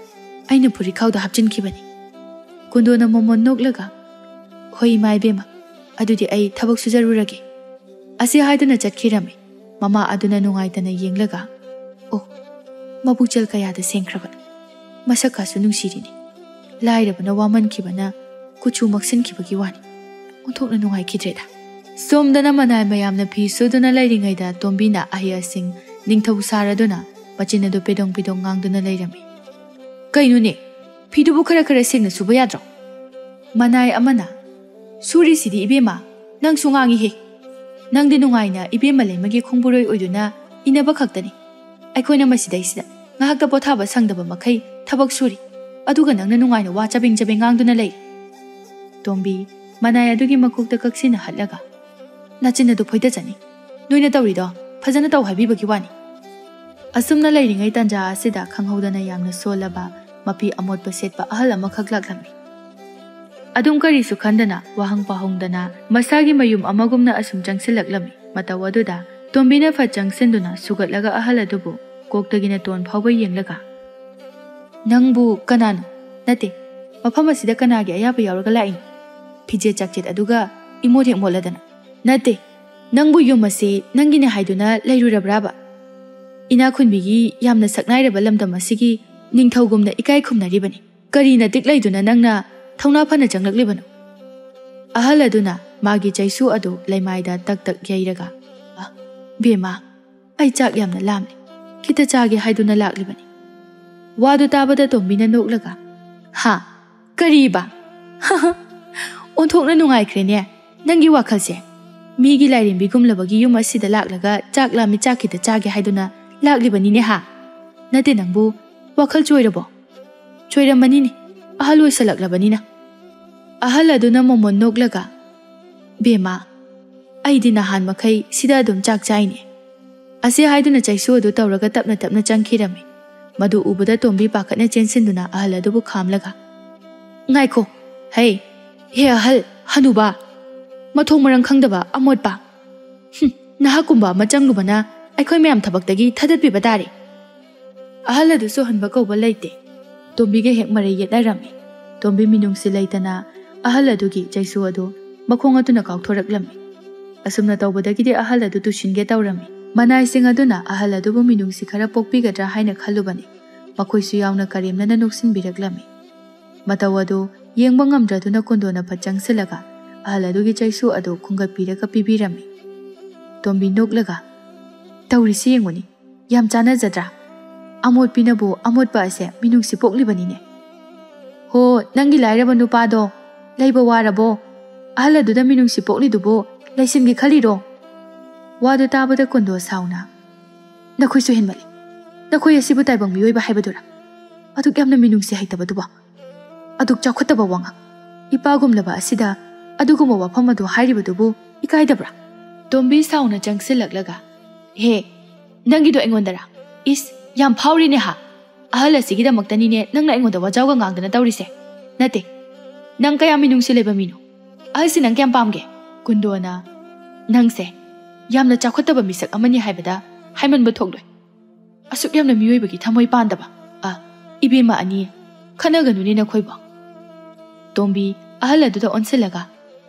ꯑꯩꯅ ꯐꯨꯔꯤꯈꯥꯎꯗ ꯍꯥꯞꯆꯤꯟꯈꯤꯕꯅꯤ"꯫ ꯀꯨꯟꯗꯣꯅ ꯃꯣꯃꯣꯟ ꯅꯣꯛꯂꯒ, "ꯍꯣꯏ ꯏꯃꯥ ꯏꯕꯦꯝꯃ, ꯑꯗꯨꯗꯤ ꯑꯩ ꯊꯕꯛ ꯁꯨꯖꯔꯨꯔꯒꯦ"꯫ ꯑꯁꯤ ꯍꯥꯏꯗꯨꯅ ꯆꯠꯈꯤꯔꯝꯃꯤ꯫ ꯃꯃꯥ ꯑꯗꯨꯅ ꯅꯨꯡꯉꯥꯏꯇꯅ ꯌꯦꯡꯂꯒ, "ꯑꯣ, ꯃꯕꯨꯛꯆꯦꯜ ꯀꯌꯥꯗ ꯁꯦꯡꯈ꯭ꯔꯕ"꯫ ꯃꯁꯛꯀꯁꯨ ꯅꯨꯡꯁꯤꯔꯤꯅꯤ꯫ ꯂꯥꯏꯔꯕꯅ ꯋꯥꯃꯟꯈꯤꯕꯅ ꯀꯨꯆꯨ ꯃꯛꯁꯤꯟꯈꯤꯕꯒꯤ ꯋꯥꯅꯤ꯫ ꯑꯣꯟꯊꯣꯛꯅ ꯅꯨꯡꯉꯥꯏꯈꯤꯗ꯭ꯔꯦꯗ꯫ ꯁꯣꯝꯗꯅ ꯃꯅꯥꯏ ꯃꯌꯥꯝꯅ ꯐꯤ ꯁꯨꯗꯨꯅ ꯂꯩꯔꯤꯉꯩꯗ ꯇꯣꯝꯕꯤꯅ ꯑꯍꯩ ꯑꯁꯤꯡ ꯅꯤꯡꯊꯧ ꯁꯥꯔꯗꯨꯅ ꯃꯆꯤꯟ ꯑꯗꯨ ꯄꯦꯗꯣꯡ ꯄꯦꯗꯣꯡ ꯉꯥꯡꯗꯨꯅ ꯂꯩꯔꯝꯃꯤ꯫ "ꯀꯩꯅꯣꯅꯦ? ꯐꯤꯗꯨꯕꯨ ꯈꯔ ꯈꯔ ꯁꯦꯡꯅ ꯁꯨꯕ ꯌꯥꯗ꯭ꯔꯣ?" ꯃꯅꯥꯏ ꯑꯃꯅ, "ꯁꯨꯔꯤꯁꯤꯗꯤ ꯏꯕꯦꯝꯃ, ꯅꯪꯁꯨ ꯉꯥꯡꯉꯤꯍꯦ꯫ ꯅꯪꯗꯤ ꯅꯨꯡꯉꯥꯏꯅ ꯏꯕꯦꯝꯃ ꯂꯩꯃꯒꯤ ꯈꯣꯡꯕꯨꯔꯣꯏ ꯑꯣꯏꯗꯨꯅ ꯏꯟꯅꯕ ꯈꯛꯇꯅꯤ꯫ ꯑꯩꯈꯣꯏꯅ ꯃꯁꯤꯗꯩꯁꯤꯗ ꯉꯥꯏꯍꯥꯛꯇ ꯄꯣꯊꯥꯕ ꯁꯪꯗꯕ ꯃꯈꯩ ꯊꯕꯛ ꯁꯨꯔꯤ꯫ ꯑꯗꯨꯒ ꯅꯪꯅ ꯅꯨꯡꯉꯥꯏꯅ ꯋꯥ ꯆꯕꯦꯡ ꯆꯕꯦꯡ ꯉꯥꯡꯗꯨꯅ ꯂꯩꯔꯤ꯫" ꯇꯣꯝꯕꯤ ꯃꯅꯥꯏ ꯑꯗꯨꯒꯤ ꯃꯀꯣꯛꯇ ꯀꯛꯁꯤꯟꯅ ꯍꯠꯂꯒ, "ꯅꯆꯤꯟ ꯑꯗꯨ ꯐꯣꯏꯗꯖꯅꯤ꯫ ꯅꯣꯏꯅ ꯇꯧꯔꯤꯗꯣ ꯐꯖꯅ ꯇꯧ ꯍꯥꯏꯕꯤꯕꯒꯤ ꯋꯥꯅꯤ꯫" ꯑꯁꯨꯝꯅ ꯂꯩꯔꯤꯉꯩ ꯇꯥꯟꯖꯥ ꯑꯁꯤꯗ ꯈꯪꯍꯧꯗꯅ ꯌꯥꯝꯅ ꯁꯣꯜꯂꯕ ꯃꯐꯤ ꯑꯃꯣꯠꯄ ꯁꯦꯠꯄ ꯑꯍꯜ ꯑꯃꯈꯛ ꯂꯥꯛꯂꯝꯃꯤ꯫ ꯑꯗꯨꯝ ꯀꯔꯤꯁꯨ ꯈꯟꯗꯅ, ꯋꯥꯍꯪ ꯄꯥꯍꯪꯗꯅ ꯃꯁꯥꯒꯤ ꯃꯌꯨꯝ ꯑꯃꯒꯨꯝꯅ ꯑꯁꯨꯝ ꯆꯪꯁꯤꯜꯂꯛꯂꯝꯃꯤ꯫ ꯃꯇꯧ ꯑꯗꯨꯗ ꯇꯣꯝꯕꯤꯅ ꯐꯠ ꯆꯪꯁꯤꯟꯗꯨꯅ ꯁꯨꯒꯠꯂꯒ ꯑꯍꯜ ꯑꯗꯨꯕꯨ ꯀꯣꯛꯇꯒꯤꯅ ꯇꯣꯟ ꯐꯥꯎꯕ ꯌꯦꯡꯂꯒ, "ꯅꯪꯕꯨ ꯀꯅꯥꯅꯣ? ꯅꯠꯇꯦ, ꯃꯐꯝ ꯑꯁꯤꯗ ꯀꯅꯥꯒꯤ ꯑꯌꯥꯕ ꯌꯥꯎꯔꯒ ꯂꯥꯛꯏꯅꯣ? ꯐꯤꯖꯦꯠ ꯆꯥꯛꯆꯦꯠ ꯑꯗꯨꯒ ꯏꯃꯣꯠ ꯍꯦꯛ ꯃꯣꯠꯂꯗꯅ꯫ ꯅꯠꯇꯦ, ꯅꯪꯕꯨ ꯌꯨꯝ ꯑꯁꯤ ꯅꯪꯒꯤꯅꯦ ꯍꯥꯏꯗꯨꯅ ꯂꯩꯔꯨꯔꯕ꯭ꯔꯥꯕ? ꯏꯅꯥꯛ ꯈꯨꯟꯕꯤꯒꯤ ꯌꯥꯝꯅ ꯁꯛꯅꯥꯏꯔꯕ ꯂꯝꯗꯝ ꯑꯁꯤꯒꯤ ꯅꯤꯡꯊꯧꯒꯨꯝꯅ ꯏꯀꯥꯏ ꯈꯨꯝꯅꯔꯤꯕꯅꯤ꯫ ꯀꯔꯤ ꯅꯇꯤꯛ ꯂꯩꯗꯨꯅ ꯅꯪꯅ ꯊꯧꯅꯥ ꯐꯅ ꯆꯪꯂꯛꯂꯤꯕꯅꯣ?" ꯑꯍꯜ ꯑꯗꯨꯅ ꯃꯥꯒꯤ ꯆꯩꯁꯨ ꯑꯗꯨ ꯂꯩꯃꯥꯏꯗ ꯇꯛ ꯇꯛ ꯌꯩꯔꯒ, "ꯑ, ꯕꯦꯝꯃ, ꯑꯩ ꯆꯥꯛ ꯌꯥꯝꯅ ꯂꯥꯝꯂꯦ꯫ ꯈꯤꯇ ꯆꯥꯒꯦ ꯍꯥꯏꯗꯨꯅ ꯂꯥꯛꯂꯤꯕꯅꯤ꯫" ꯋꯥꯗꯨ ꯇꯥꯕꯗ ꯇꯣꯝꯕꯤꯅ ꯅꯣꯛꯂꯒ, "ꯍꯥ? ꯀꯔꯤꯕ? ꯑꯣꯟꯊꯣꯛꯅ ꯅꯨꯡꯉꯥꯏꯈ꯭ꯔꯦꯅꯦ ꯅꯪꯒꯤ ꯋꯥꯈꯜꯁꯦ꯫ ꯃꯤꯒꯤ ꯂꯥꯏꯔꯦꯝꯕꯤꯒꯨꯝꯂꯕꯒꯤ ꯌꯨꯝ ꯑꯁꯤꯗ ꯂꯥꯛꯂꯒ ꯆꯥꯛ ꯂꯥꯝꯃꯤ, ꯆꯥꯛ ꯈꯤꯇ ꯆꯥꯒꯦ ꯍꯥꯏꯗꯨꯅ ꯂꯥꯛꯂꯤꯕꯅꯤꯅꯦ ꯍꯥ? ꯅꯠꯇꯦ, ꯅꯪꯕꯨ ꯋꯥꯈꯜ ꯆꯣꯏꯔꯕꯣ?" "ꯆꯣꯏꯔꯝꯃꯅꯤꯅꯦ, ꯑꯍꯜ ꯑꯣꯏꯁꯜꯂꯛꯂꯕꯅꯤꯅ꯫" ꯑꯍꯜ ꯑꯗꯨꯅ ꯃꯣꯃꯣꯟ ꯅꯣꯛꯂꯒ, "ꯕꯦꯝꯃ, ꯑꯩꯗꯤ ꯅꯍꯥꯟ ꯃꯈꯩ ꯁꯤꯗ ꯑꯗꯨꯝ ꯆꯥꯛ ꯆꯥꯏꯅꯦ꯫" ꯑꯁꯤ ꯍꯥꯏꯗꯨꯅ ꯆꯩꯁꯨ ꯑꯗꯨ ꯇꯧꯔꯒ ꯇꯞꯅ ꯇꯞꯅ ꯆꯪꯈꯤꯔꯝꯃꯤ꯫ ꯃꯗꯨ ꯎꯕꯗ ꯇꯣꯝꯕꯤ ꯄꯥꯈꯠꯅ ꯆꯦꯟꯁꯤꯟꯗꯨꯅ ꯑꯍꯜ ꯑꯗꯨꯕꯨ ꯈꯥꯝꯂꯒ, "ꯉꯥꯏꯈꯣ, ꯍꯩ, ꯍꯦ ꯑꯍꯜ, ꯍꯅꯨꯕ, ꯃꯊꯣꯡ ꯃꯔꯝ ꯈꯪꯗꯕ ꯑꯃꯣꯠꯄ꯫ ꯍꯨꯝ, ꯅꯍꯥꯛꯀꯨꯝꯕ ꯑꯃ ꯆꯪꯂꯨꯕꯅ ꯑꯩꯈꯣꯏ ꯃꯌꯥꯝ ꯊꯕꯛꯇꯒꯤ ꯊꯥꯗꯠꯄꯤꯕ ꯇꯥꯔꯦ꯫" ꯑꯍꯜ ꯑꯗꯨꯁꯨ ꯍꯟꯕ ꯀꯧꯕ ꯂꯩꯇꯦ꯫ ꯇꯣꯝꯕꯤꯒ ꯍꯦꯛ ꯃꯔꯩ ꯌꯦꯠꯅꯔꯝꯃꯤ꯫ ꯇꯣꯝꯕꯤ ꯃꯤꯅꯨꯡꯁꯤ ꯂꯩꯇꯅ ꯑꯍꯜ ꯑꯗꯨꯒꯤ ꯆꯩꯁꯨ ꯑꯗꯨ ꯃꯈꯣꯡ ꯑꯗꯨꯅ ꯀꯥꯎꯊꯣꯔꯛꯂꯝꯃꯤ꯫ ꯑꯁꯨꯝꯅ ꯇꯧꯕꯗꯒꯤꯗꯤ ꯑꯍꯜ ꯑꯗꯨ ꯇꯨꯁꯤꯟꯒꯦ ꯇꯧꯔꯝꯃꯤ꯫ ꯃꯅꯥꯏꯁꯤꯡ ꯑꯗꯨꯅ ꯑꯍꯜ ꯑꯗꯨꯕꯨ ꯃꯤꯅꯨꯡꯁꯤ ꯈꯔ ꯄꯣꯛꯄꯤꯒꯗ꯭ꯔꯥ ꯍꯥꯏꯅ ꯈꯜꯂꯨꯕꯅꯤ꯫ ꯃꯈꯣꯏꯁꯨ ꯌꯥꯎꯅ ꯀꯔꯦꯝꯅꯅ ꯅꯣꯛꯁꯤꯟꯕꯤꯔꯛꯂꯝꯃꯤ꯫ ꯃꯇꯧ ꯑꯗꯨ ꯌꯦꯡꯕ ꯉꯝꯗ꯭ꯔꯗꯨꯅ ꯀꯨꯟꯗꯣꯅ ꯐꯠ ꯆꯪꯁꯤꯜꯂꯒ ꯑꯍꯜ ꯑꯗꯨꯒꯤ ꯆꯩꯁꯨ ꯑꯗꯨ ꯈꯨꯝꯒꯠꯄꯤꯔꯒ ꯄꯤꯕꯤꯔꯝꯃꯤ꯫ ꯇꯣꯝꯕꯤ ꯅꯣꯛꯂꯒ, "ꯇꯧꯔꯤꯁꯤ ꯌꯦꯡꯉꯨꯅꯤ, ꯌꯥꯝ ꯆꯥꯟꯅꯖꯗ꯭ꯔꯥ? ꯑꯃꯣꯠꯄꯤꯅꯕꯨ ꯑꯃꯣꯠꯄ ꯑꯁꯦ ꯃꯤꯅꯨꯡꯁꯤ ꯄꯣꯛꯂꯤꯕꯅꯤꯅꯦ꯫ ꯍꯣ, ꯅꯪꯒꯤ ꯂꯥꯏꯔꯕ ꯅꯨꯄꯥꯗꯣ ꯂꯩꯕ ꯋꯥꯔꯕꯣ? ꯑꯍꯜ ꯑꯗꯨꯗ ꯃꯤꯅꯨꯡꯁꯤ ꯄꯣꯛꯂꯤꯗꯨꯕꯨ ꯂꯩꯁꯤꯟꯒꯦ ꯈꯜꯂꯤꯔꯣ?" ꯋꯥꯗꯨ ꯇꯥꯕꯗ ꯀꯨꯟꯗꯣ ꯁꯥꯎꯅ, "ꯅꯈꯣꯏꯁꯨ ꯍꯦꯟꯃꯜꯂꯤ꯫ ꯅꯈꯣꯏ ꯑꯁꯤꯕꯨ ꯇꯥꯏꯕꯪ ꯃꯤꯑꯣꯏꯕ ꯍꯥꯏꯕꯗꯨꯔꯥ? ꯑꯗꯨꯛ ꯌꯥꯝꯅ ꯃꯤꯅꯨꯡꯁꯤ ꯍꯩꯇꯕꯗꯨꯕꯣ? ꯑꯗꯨꯛ ꯆꯥꯎꯈꯠꯇꯕ ꯋꯥꯉꯥꯡ! ꯏꯄꯥꯒꯨꯝꯂꯕ ꯑꯁꯤꯗ ꯑꯗꯨꯒꯨꯝꯕ ꯋꯥꯐꯝ ꯑꯗꯨ ꯍꯥꯏꯔꯤꯕꯗꯨꯕꯨ ꯏꯀꯥꯏꯗꯕ꯭ꯔꯥ?" ꯇꯣꯝꯕꯤ ꯁꯥꯎꯅ ꯆꯪꯁꯤꯜꯂꯛꯂꯒ, "ꯍꯦ, ꯅꯪꯒꯤꯗꯣ ꯑꯩꯉꯣꯟꯗꯔꯥ? ꯏꯁ, ꯌꯥꯝ ꯐꯥꯎꯔꯤꯅꯦ ꯍꯥ? ꯑꯍꯜ ꯑꯁꯤꯒꯤꯗꯃꯛꯇꯅꯤꯅꯦ ꯅꯪꯅ ꯑꯩꯉꯣꯟꯗ ꯋꯥꯖꯥꯎꯒ ꯉꯥꯡꯗꯅ ꯇꯧꯔꯤꯁꯦ? ꯅꯠꯇꯦ, ꯅꯪ ꯀꯌꯥꯝ ꯃꯤꯅꯨꯡꯁꯤ ꯂꯩꯕ ꯃꯤꯅꯣ? ꯑꯍꯜꯁꯤ ꯅꯪ ꯀꯌꯥꯝ ꯄꯥꯝꯒꯦ?" ꯀꯨꯟꯗꯣꯅ, "ꯅꯪꯁꯦ ꯌꯥꯝꯅ ꯆꯥꯎꯈꯠꯇꯕ ꯃꯤꯁꯛ ꯑꯃꯅꯤ ꯍꯥꯏꯕꯗ ꯍꯥꯏꯃꯟꯕ ꯊꯣꯛꯂꯣꯏ꯫ ꯑꯁꯨꯛ ꯌꯥꯝꯅ ꯃꯤꯑꯣꯏꯕꯒꯤ ꯊꯃꯣꯏ ꯄꯥꯟꯗꯕ, ꯑ, ꯏꯕꯦꯝꯃ ꯑꯅꯤ, ꯈꯠꯅꯒꯅꯨꯅꯦ ꯅꯈꯣꯏꯕꯣ꯫" ꯇꯣꯝꯕꯤ ꯑꯍꯜ ꯑꯗꯨꯗ ꯑꯣꯟꯁꯤꯜꯂꯒ,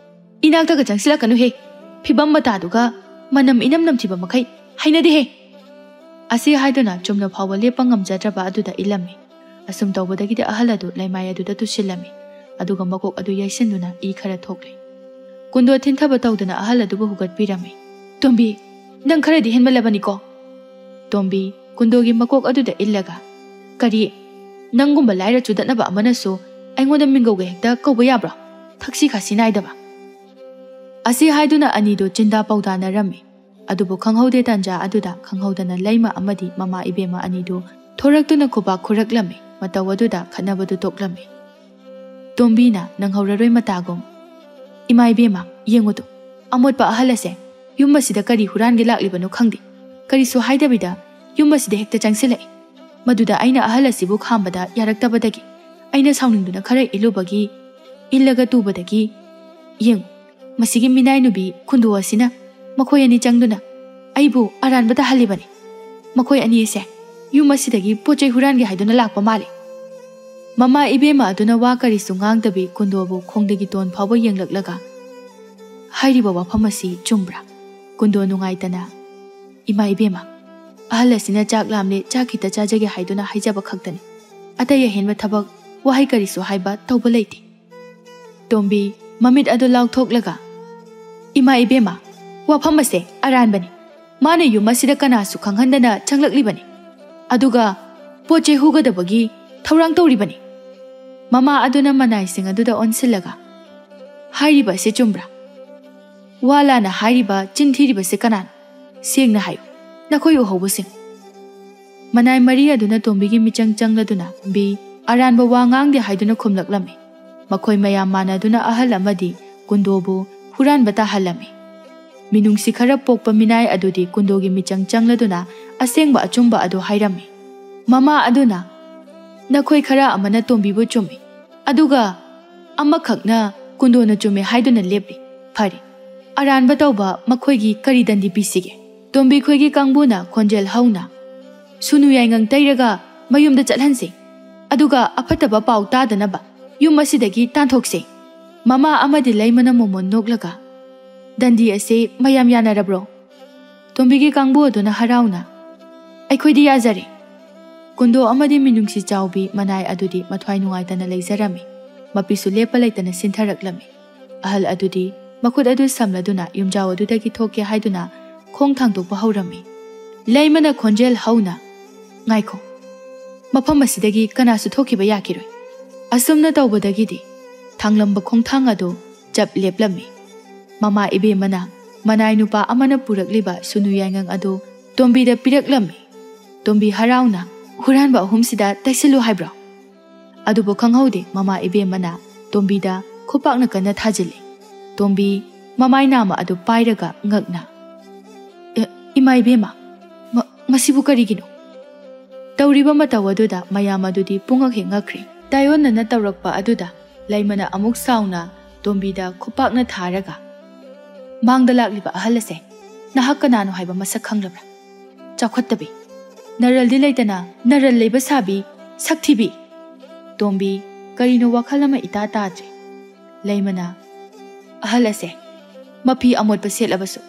"ꯏꯅꯥꯛꯇꯒ ꯆꯪꯁꯤꯜꯂꯛꯀꯅꯨꯍꯦ꯫ ꯐꯤꯕꯝ ꯃꯇꯥꯗꯨꯒ ꯃꯅꯝ ꯏꯅꯝ ꯅꯝꯊꯤꯕ ꯃꯈꯩ ꯍꯩꯅꯗꯦꯍꯦ!" ꯑꯁꯤ ꯍꯥꯏꯗꯨꯅ ꯆꯨꯝꯅ ꯐꯥꯎꯕ ꯂꯦꯞꯄ ꯉꯝꯖꯗ꯭ꯔꯕ ꯑꯗꯨꯗ ꯏꯜꯂꯝꯃꯤ꯫ ꯑꯁꯨꯝ ꯇꯧꯕꯗꯒꯤꯗꯤ ꯑꯍꯜ ꯑꯗꯨ ꯂꯩꯃꯥꯏ ꯑꯗꯨꯗ ꯇꯨꯁꯤꯜꯂꯝꯃꯤ꯫ ꯑꯗꯨꯒ ꯃꯀꯣꯛ ꯑꯗꯨ ꯌꯩꯁꯤꯟꯗꯨꯅ ꯏ ꯈꯔ ꯊꯣꯛꯂꯦ꯫ ꯀꯨꯟꯗꯣ ꯊꯤꯟꯊꯕ ꯇꯧꯗꯅ ꯑꯍꯜ ꯑꯗꯨꯕꯨ ꯍꯨꯒꯠꯄꯤꯔꯝꯃꯤ꯫ "ꯇꯣꯝꯕꯤ, ꯅꯪ ꯈꯔꯗꯤ ꯍꯦꯟꯃꯜꯂꯕꯅꯤꯀꯣ!" ꯇꯣꯝꯕꯤ ꯀꯨꯟꯗꯣꯒꯤ ꯃꯀꯣꯛ ꯑꯗꯨꯗ ꯏꯜꯂꯒ, "ꯀꯔꯤ? ꯅꯪꯒꯨꯝꯕ ꯂꯥꯏꯔ ꯆꯨꯗꯠꯅꯕ ꯑꯃꯅꯁꯨ ꯑꯩꯉꯣꯟꯗ ꯃꯤꯡꯒꯧꯒ ꯍꯦꯛꯇ ꯀꯧꯕ ꯌꯥꯕ꯭ꯔꯣ? ꯊꯛꯁꯤ ꯈꯥꯁꯤ ꯅꯥꯏꯗꯕ!" ꯑꯁꯤ ꯍꯥꯏꯗꯨꯅ ꯑꯅꯤꯗꯨ ꯆꯤꯟꯗꯥ ꯄꯥꯎꯗꯥꯅꯔꯝꯃꯤ꯫ ꯑꯗꯨꯕꯨ ꯈꯪꯍꯧꯗꯦ ꯇꯥꯟꯖꯥ ꯑꯗꯨꯗ ꯈꯪꯍꯧꯗꯅ ꯂꯩꯃ ꯑꯃꯗꯤ ꯃꯃꯥ ꯏꯕꯦꯝꯃ ꯑꯅꯤꯗꯨ ꯊꯣꯔꯛꯇꯨꯅ ꯈꯨꯕꯥꯛ ꯈꯨꯔꯛꯂꯝꯃꯤ꯫ ꯃꯇꯧ ꯑꯗꯨꯗ ꯈꯠꯅꯕꯗꯨ ꯇꯣꯛꯂꯝꯃꯤ꯫ ꯇꯣꯝꯕꯤꯅ ꯅꯪꯍꯧꯔꯔꯣꯏ ꯃꯇꯥꯒꯨꯝ, "ꯏꯃꯥ ꯏꯕꯦꯝꯃ, ꯌꯦꯡꯉꯨꯗꯣ, ꯑꯃꯣꯠꯄ ꯑꯍꯜ ꯑꯁꯦ ꯌꯨꯝ ꯑꯁꯤꯗ ꯀꯔꯤ ꯍꯨꯔꯥꯟꯒꯦ ꯂꯥꯛꯂꯤꯕꯅꯣ ꯈꯪꯗꯦ꯫ ꯀꯔꯤꯁꯨ ꯍꯥꯏꯗꯕꯤꯗ ꯌꯨꯝ ꯑꯁꯤꯗ ꯍꯦꯛꯇ ꯆꯪꯁꯤꯜꯂꯛꯏ꯫ ꯃꯗꯨꯗ ꯑꯩꯅ ꯑꯍꯜ ꯑꯁꯤꯕꯨ ꯈꯥꯝꯕꯗ ꯌꯥꯔꯛꯇꯕꯗꯒꯤ ꯑꯩꯅ ꯁꯥꯎꯅꯤꯡꯗꯨꯅ ꯈꯔ ꯏꯜꯂꯨꯕꯒꯤ, ꯏꯜꯂꯒ ꯇꯨꯕꯗꯒꯤ, ꯌꯦꯡꯉꯨ, ꯃꯁꯤꯒꯤ ꯃꯤꯅꯥꯏ ꯅꯨꯄꯤ ꯈꯨꯟꯗꯣ ꯑꯁꯤꯅ ꯃꯈꯣꯏ ꯑꯅꯤ ꯆꯪꯗꯨꯅ ꯑꯩꯕꯨ ꯑꯔꯥꯟꯕ ꯇꯥꯍꯜꯂꯤꯕꯅꯤ꯫ ꯃꯈꯣꯏ ꯑꯅꯤ ꯑꯁꯦ ꯌꯨꯝ ꯑꯁꯤꯗꯒꯤ ꯄꯣꯠ ꯆꯩ ꯍꯨꯔꯥꯟꯒꯦ ꯍꯥꯏꯗꯨꯅ ꯂꯥꯛꯄ ꯃꯥꯜꯂꯤ꯫" ꯃꯃꯥ ꯏꯕꯦꯝꯃ ꯑꯗꯨꯅ ꯋꯥ ꯀꯔꯤꯁꯨ ꯉꯥꯡꯗꯕꯤ ꯀꯨꯟꯗꯣꯕꯨ ꯈꯣꯡꯗꯒꯤ ꯇꯣꯟ ꯐꯥꯎꯕ ꯌꯦꯡꯂꯛꯂꯒ, "ꯍꯥꯏꯔꯤꯕ ꯋꯥꯐꯝ ꯑꯁꯤ ꯆꯨꯝꯕ꯭ꯔꯥ?" ꯀꯨꯟꯗꯣ ꯅꯨꯡꯉꯥꯏꯇꯅ, "ꯏꯃꯥ ꯏꯕꯦꯝꯃ, ꯑꯍꯜ ꯑꯁꯤꯅ ꯆꯥꯛ ꯂꯥꯝꯂꯦ, ꯆꯥꯛ ꯈꯤꯇ ꯆꯥꯖꯒꯦ ꯍꯥꯏꯗꯨꯅ ꯍꯥꯏꯖꯕ ꯈꯛꯇꯅꯤ꯫ ꯑꯇꯩ ꯑꯍꯦꯟꯕ ꯊꯕꯛ, ꯋꯥꯍꯩ ꯀꯔꯤꯁꯨ ꯍꯥꯏꯕ ꯇꯧꯕ ꯂꯩꯇꯦ꯫ ꯇꯣꯝꯕꯤ ꯃꯃꯤꯠ ꯑꯗꯨ ꯂꯥꯎꯊꯣꯛꯂꯒ, "ꯏꯃꯥ ꯏꯕꯦꯝꯃ, ꯋꯥꯐꯝ ꯑꯁꯦ ꯑꯔꯥꯟꯕꯅꯤ꯫ ꯃꯥꯅ ꯌꯨꯝ ꯑꯁꯤꯗ ꯀꯅꯥꯁꯨ ꯈꯪꯍꯟꯗꯅ ꯆꯪꯂꯛꯂꯤꯕꯅꯤ꯫ ꯑꯗꯨꯒ ꯄꯣꯠ ꯆꯩ ꯍꯨꯒꯗꯕꯒꯤ ꯊꯧꯔꯥꯡ ꯇꯧꯔꯤꯕꯅꯤ꯫" ꯃꯃꯥ ꯑꯗꯨꯅ ꯃꯅꯥꯏꯁꯤꯡ ꯑꯗꯨꯗ ꯑꯣꯟꯁꯤꯜꯂꯒ, "ꯍꯥꯏꯔꯤꯕ ꯑꯁꯤ ꯆꯨꯝꯕ꯭ꯔꯥ? ꯋꯥ ꯂꯥꯟꯅ ꯍꯥꯏꯔꯤꯕ, ꯆꯤꯟ ꯊꯤꯔꯤꯕꯁꯤ ꯀꯅꯥꯅꯣ? ꯁꯦꯡꯅ ꯍꯥꯏꯌꯨ, ꯅꯈꯣꯏ ꯎꯍꯧꯕꯁꯤꯡ꯫" ꯃꯅꯥꯏ ꯃꯔꯤ ꯑꯗꯨꯅ ꯇꯣꯝꯕꯤꯒꯤ ꯃꯤꯆꯪ ꯆꯪꯂꯗꯨꯅ, "ꯇꯣꯝꯕꯤ, ꯑꯔꯥꯟꯕ ꯋꯥ ꯉꯥꯡꯗꯦ" ꯍꯥꯏꯗꯨꯅ ꯈꯨꯝꯂꯛꯂꯝꯃꯤ꯫ ꯃꯈꯣꯏ ꯃꯌꯥꯝ ꯃꯥꯟꯅꯗꯨꯅ ꯑꯍꯜ ꯑꯃꯗꯤ ꯀꯨꯟꯗꯣꯕꯨ ꯍꯨꯔꯥꯟꯕ ꯇꯥꯍꯜꯂꯝꯃꯤ꯫ ꯃꯤꯅꯨꯡꯁꯤ ꯈꯔ ꯄꯣꯛꯄ ꯃꯤꯅꯥꯏ ꯑꯗꯨꯗꯤ ꯀꯨꯟꯗꯣꯒꯤ ꯃꯤꯆꯪ ꯆꯪꯂꯗꯨꯅ ꯑꯁꯦꯡꯕ ꯑꯆꯨꯝꯕ ꯑꯗꯨ ꯍꯥꯏꯔꯝꯃꯤ꯫ ꯃꯃꯥ ꯑꯗꯨꯅ, "ꯅꯈꯣꯏ ꯈꯔ ꯑꯃꯅ ꯇꯣꯝꯕꯤꯕꯨ ꯆꯨꯝꯃꯤ, ꯑꯗꯨꯒ ꯑꯃꯈꯛꯅ ꯀꯨꯟꯗꯣꯅ ꯆꯨꯝꯃꯤ ꯍꯥꯏꯗꯨꯅ ꯂꯦꯞꯂꯤ꯫ ꯐꯔꯦ, ꯑꯔꯥꯟꯕ ꯇꯧꯕ ꯃꯈꯣꯏꯒꯤ ꯀꯔꯤ ꯗꯟꯗꯤ ꯄꯤꯁꯤꯒꯦ?" ꯇꯣꯝꯕꯤ ꯈꯣꯏꯒꯤ ꯀꯥꯡꯕꯨꯅ ꯈꯣꯟꯖꯦꯜ ꯍꯧꯅ, "ꯁꯨꯅꯨ ꯌꯥꯏꯉꯪ ꯇꯩꯔꯒ ꯃꯌꯨꯝꯗ ꯆꯠꯍꯟꯁꯤ, ꯑꯗꯨꯒ ꯑꯐꯠꯇꯕ ꯄꯥꯎ ꯇꯥꯗꯅꯕ ꯌꯨꯝ ꯑꯁꯤꯗꯒꯤ ꯇꯥꯟꯊꯣꯛꯁꯤ꯫" ꯃꯃꯥ ꯑꯃꯗꯤ ꯂꯩꯃꯅ ꯃꯣꯃꯣꯟ ꯅꯣꯛꯂꯒ, "ꯗꯟꯗꯤ ꯑꯁꯤ ꯃꯌꯥꯝ ꯌꯥꯅꯔꯕ꯭ꯔꯣ?" ꯇꯣꯝꯕꯤꯒꯤ ꯀꯥꯡꯕꯨ ꯑꯗꯨꯅ ꯍꯔꯥꯎꯅ, "ꯑꯩꯈꯣꯏꯗꯤ ꯌꯥꯖꯔꯦ꯫" ꯀꯨꯟꯗꯣ ꯑꯃꯗꯤ ꯃꯤꯅꯨꯡꯁꯤ ꯆꯥꯎꯕꯤ ꯃꯅꯥꯏ ꯑꯗꯨꯗꯤ ꯃꯊ꯭ꯋꯥꯏ ꯅꯨꯡꯉꯥꯏꯇꯅ ꯂꯩꯖꯔꯝꯃꯤ꯫ ꯃꯄꯤꯁꯨ ꯂꯦꯞꯄ ꯂꯩꯇꯅ ꯁꯤꯟꯊꯔꯛꯂꯝꯃꯤ꯫ ꯑꯍꯜ ꯑꯗꯨꯗꯤ ꯃꯈꯨꯠ ꯑꯗꯨ ꯁꯝꯂꯗꯨꯅ ꯌꯨꯝꯖꯥꯎ ꯑꯗꯨꯗꯒꯤ ꯊꯣꯛꯀꯦ ꯍꯥꯏꯗꯨꯅ ꯈꯣꯡ ꯊꯥꯡꯗꯣꯛꯄ ꯍꯧꯔꯝꯃꯤ꯫ ꯂꯩꯃꯅ ꯈꯣꯟꯖꯦꯜ ꯍꯧꯅ, "ꯉꯥꯏꯈꯣ, ꯃꯐꯝ ꯑꯁꯤꯗꯒꯤ ꯀꯅꯥꯁꯨ ꯊꯣꯛꯈꯤꯕ ꯌꯥꯈꯤꯔꯣꯏ꯫" ꯑꯁꯨꯝꯅ ꯇꯧꯕꯗꯒꯤꯗꯤ ꯊꯥꯡꯂꯝꯕ ꯈꯣꯡꯊꯥꯡ ꯑꯗꯨ ꯆꯞ ꯂꯦꯞꯂꯝꯃꯤ꯫ ꯃꯃꯥ ꯏꯕꯦꯝꯃꯅ ꯃꯅꯥꯏ ꯅꯨꯄꯥ ꯑꯃꯅ ꯄꯨꯔꯛꯂꯤꯕ ꯁꯨꯅꯨ ꯌꯥꯏꯉꯪ ꯑꯗꯨ ꯇꯣꯝꯕꯤꯗ ꯄꯤꯔꯛꯂꯝꯃꯤ꯫ ꯇꯣꯝꯕꯤ ꯍꯔꯥꯎꯅ, "ꯍꯨꯔꯥꯟꯕ ꯑꯍꯨꯝꯁꯤꯗ ꯇꯩꯁꯤꯜꯂꯨ ꯍꯥꯏꯕ꯭ꯔꯣ?" ꯑꯗꯨꯕꯨ ꯈꯪꯍꯧꯗꯦ, ꯃꯃꯥ ꯏꯕꯦꯝꯃꯅ ꯇꯣꯝꯕꯤꯗ ꯈꯨꯄꯥꯛꯅ ꯀꯟꯅ ꯊꯥꯖꯤꯜꯂꯤ꯫ ꯇꯣꯝꯕꯤ ꯃꯃꯥꯏ ꯅꯥꯝꯃ ꯑꯗꯨ ꯄꯥꯏꯔꯒ ꯉꯛꯅ, "ꯑꯦ, ꯏꯃꯥ ꯏꯕꯦꯝꯃ, ꯃ-, ꯃꯁꯤꯕꯨ ꯀꯔꯤꯒꯤꯅꯣ?" ꯇꯧꯔꯤꯕ ꯃꯇꯧ ꯑꯗꯨꯗ ꯃꯌꯥꯝ ꯑꯗꯨꯗꯤ ꯄꯨꯡꯉꯛ ꯍꯦꯛ ꯉꯛꯈ꯭ꯔꯦ꯫ ꯇꯥꯏꯑꯣꯟꯅꯅ ꯇꯧꯔꯛꯄ ꯑꯗꯨꯗ ꯂꯩꯃꯅ ꯑꯃꯨꯛ ꯁꯥꯎꯅ ꯇꯣꯝꯕꯤꯗ ꯈꯨꯄꯥꯛꯅ ꯊꯥꯔꯒ, "ꯃꯥꯡꯗ ꯂꯥꯛꯂꯤꯕ ꯑꯍꯜ ꯑꯁꯦ ꯅꯍꯥꯛ ꯀꯅꯥꯅꯣ ꯍꯥꯏꯕ ꯃꯁꯛ ꯈꯪꯂꯕ꯭ꯔꯥ? ꯆꯥꯎꯈꯠꯇꯕꯤ, ꯅꯔꯜꯗꯤ ꯂꯩꯇꯅ ꯅꯔꯜ ꯂꯩꯕ ꯁꯥꯕꯤ, ꯁꯛꯊꯤꯕꯤ!" ꯇꯣꯝꯕꯤ ꯀꯔꯤꯅꯣ ꯋꯥꯈꯜ ꯑꯃ ꯏꯇꯥ ꯇꯥꯗ꯭ꯔꯦ꯫ ꯂꯩꯃꯅ, "ꯑꯍꯜ ꯑꯁꯦ ꯃꯐꯤ ꯑꯃꯣꯠꯄ ꯁꯦꯠꯂꯕꯁꯨ,